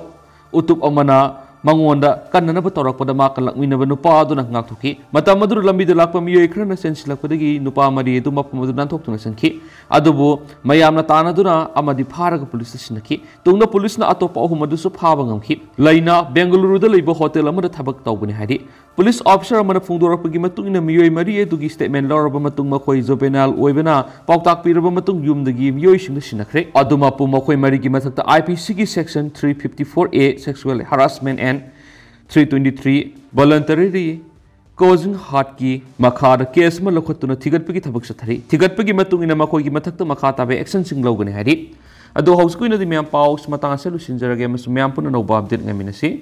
ꯎꯇꯨꯞ ꯑꯃꯅ ꯃꯉꯣꯟꯗ ꯀꯟꯅꯅꯕ ꯇꯧꯔꯛꯄꯗ, ꯃꯍꯥꯛꯀ ꯂꯥꯛꯃꯤꯟꯅꯕ ꯅꯨꯄꯥ ꯑꯗꯨꯅ ꯉꯥꯛꯊꯣꯛꯈꯤ꯫ ꯃꯇꯝ ꯑꯗꯨꯗ ꯂꯝꯕꯤꯗ ꯂꯥꯛꯄ ꯃꯤꯑꯣꯏ ꯈꯔꯅ ꯆꯦꯟꯁꯤꯜꯂꯛꯄꯗꯒꯤ ꯅꯨꯄꯥ ꯃꯔꯤ ꯑꯗꯨ ꯃꯐꯝ ꯑꯗꯨ ꯅꯥꯟꯊꯣꯛꯇꯨꯅ ꯆꯪꯈꯤ꯫ ꯑꯗꯨꯕꯨ ꯃꯌꯥꯝꯅ ꯇꯥꯟꯅꯗꯨꯅ ꯑꯃꯗꯤ ꯐꯥꯔꯒ ꯄꯨꯂꯤꯁꯇ ꯁꯤꯟꯅꯈꯤ꯫ ꯇꯨꯡꯗ ꯄꯨꯂꯤꯁꯅ ꯑꯇꯣꯞꯄ ꯑꯍꯨꯝ ꯑꯗꯨꯁꯨ ꯐꯥꯕ ꯉꯝꯈꯤ꯫ ꯂꯩꯅꯥ ꯕꯦꯡꯒꯂꯨꯔꯨꯗ ꯂꯩꯕ ꯍꯣꯇꯦꯜ ꯑꯃꯗ ꯊꯕꯛ ꯇꯧꯕꯅꯤ ꯍꯥꯏꯔꯤ꯫ ꯄꯨꯂꯤꯁ ꯑꯣꯐꯤꯁꯥꯔ ꯑꯃꯅ ꯐꯣꯡꯗꯣꯔꯛꯄꯒꯤ ꯃꯇꯨꯡ ꯏꯟꯅ, ꯃꯤꯑꯣꯏ ꯃꯔꯤ ꯑꯗꯨꯒꯤ statement ꯂꯧꯔꯕ ꯃꯇꯨꯡ, ꯃꯈꯣꯏ juvenile ꯑꯣꯏꯕꯅ ꯄꯥꯎꯇꯥꯛ ꯄꯤꯔꯕ ꯃꯇꯨꯡ ꯌꯨꯝꯗꯒꯤ ꯃꯤꯑꯣꯏꯁꯤꯡꯗ ꯁꯤꯟꯅꯈ꯭ꯔꯦ꯫ ꯑꯗꯨꯃꯛꯄꯨ ꯃꯈꯣꯏ ꯃꯔꯤꯒꯤ ꯃꯊꯛꯇ IPCꯒꯤ section three fifty four A, sexual harassment, and three twenty three, voluntary causing heartꯀꯤ ꯃꯈꯥꯗ case ꯑꯃ ꯂꯧꯈꯠꯇꯨꯅ ꯊꯤꯒꯠꯄꯒꯤ ꯊꯕꯛ ꯆꯠꯊꯔꯤ꯫ ꯊꯤꯒꯠꯄꯒꯤ ꯃꯇꯨꯡ ꯏꯟꯅ ꯃꯈꯣꯏꯒꯤ ꯃꯊꯛꯇ ꯃꯈꯥ ꯇꯥꯕ actionꯁꯤꯡ ꯂꯧꯒꯅꯤ ꯍꯥꯏꯔꯤ꯫ ꯑꯗꯣ ꯍꯧꯖꯤꯛꯀꯤ ꯑꯣꯏꯅꯗꯤ ꯃꯌꯥꯝ ꯄꯥꯎ ꯃꯇꯥꯡ ꯑꯁꯤꯗ ꯂꯣꯏꯁꯤꯟꯖꯔꯒꯦ ꯑꯃꯁꯨꯡ ꯃꯌꯥꯝ ꯄꯨꯟꯅ ꯑꯅꯧꯕ update ꯉꯥꯏꯃꯤꯟꯅꯁꯤ꯫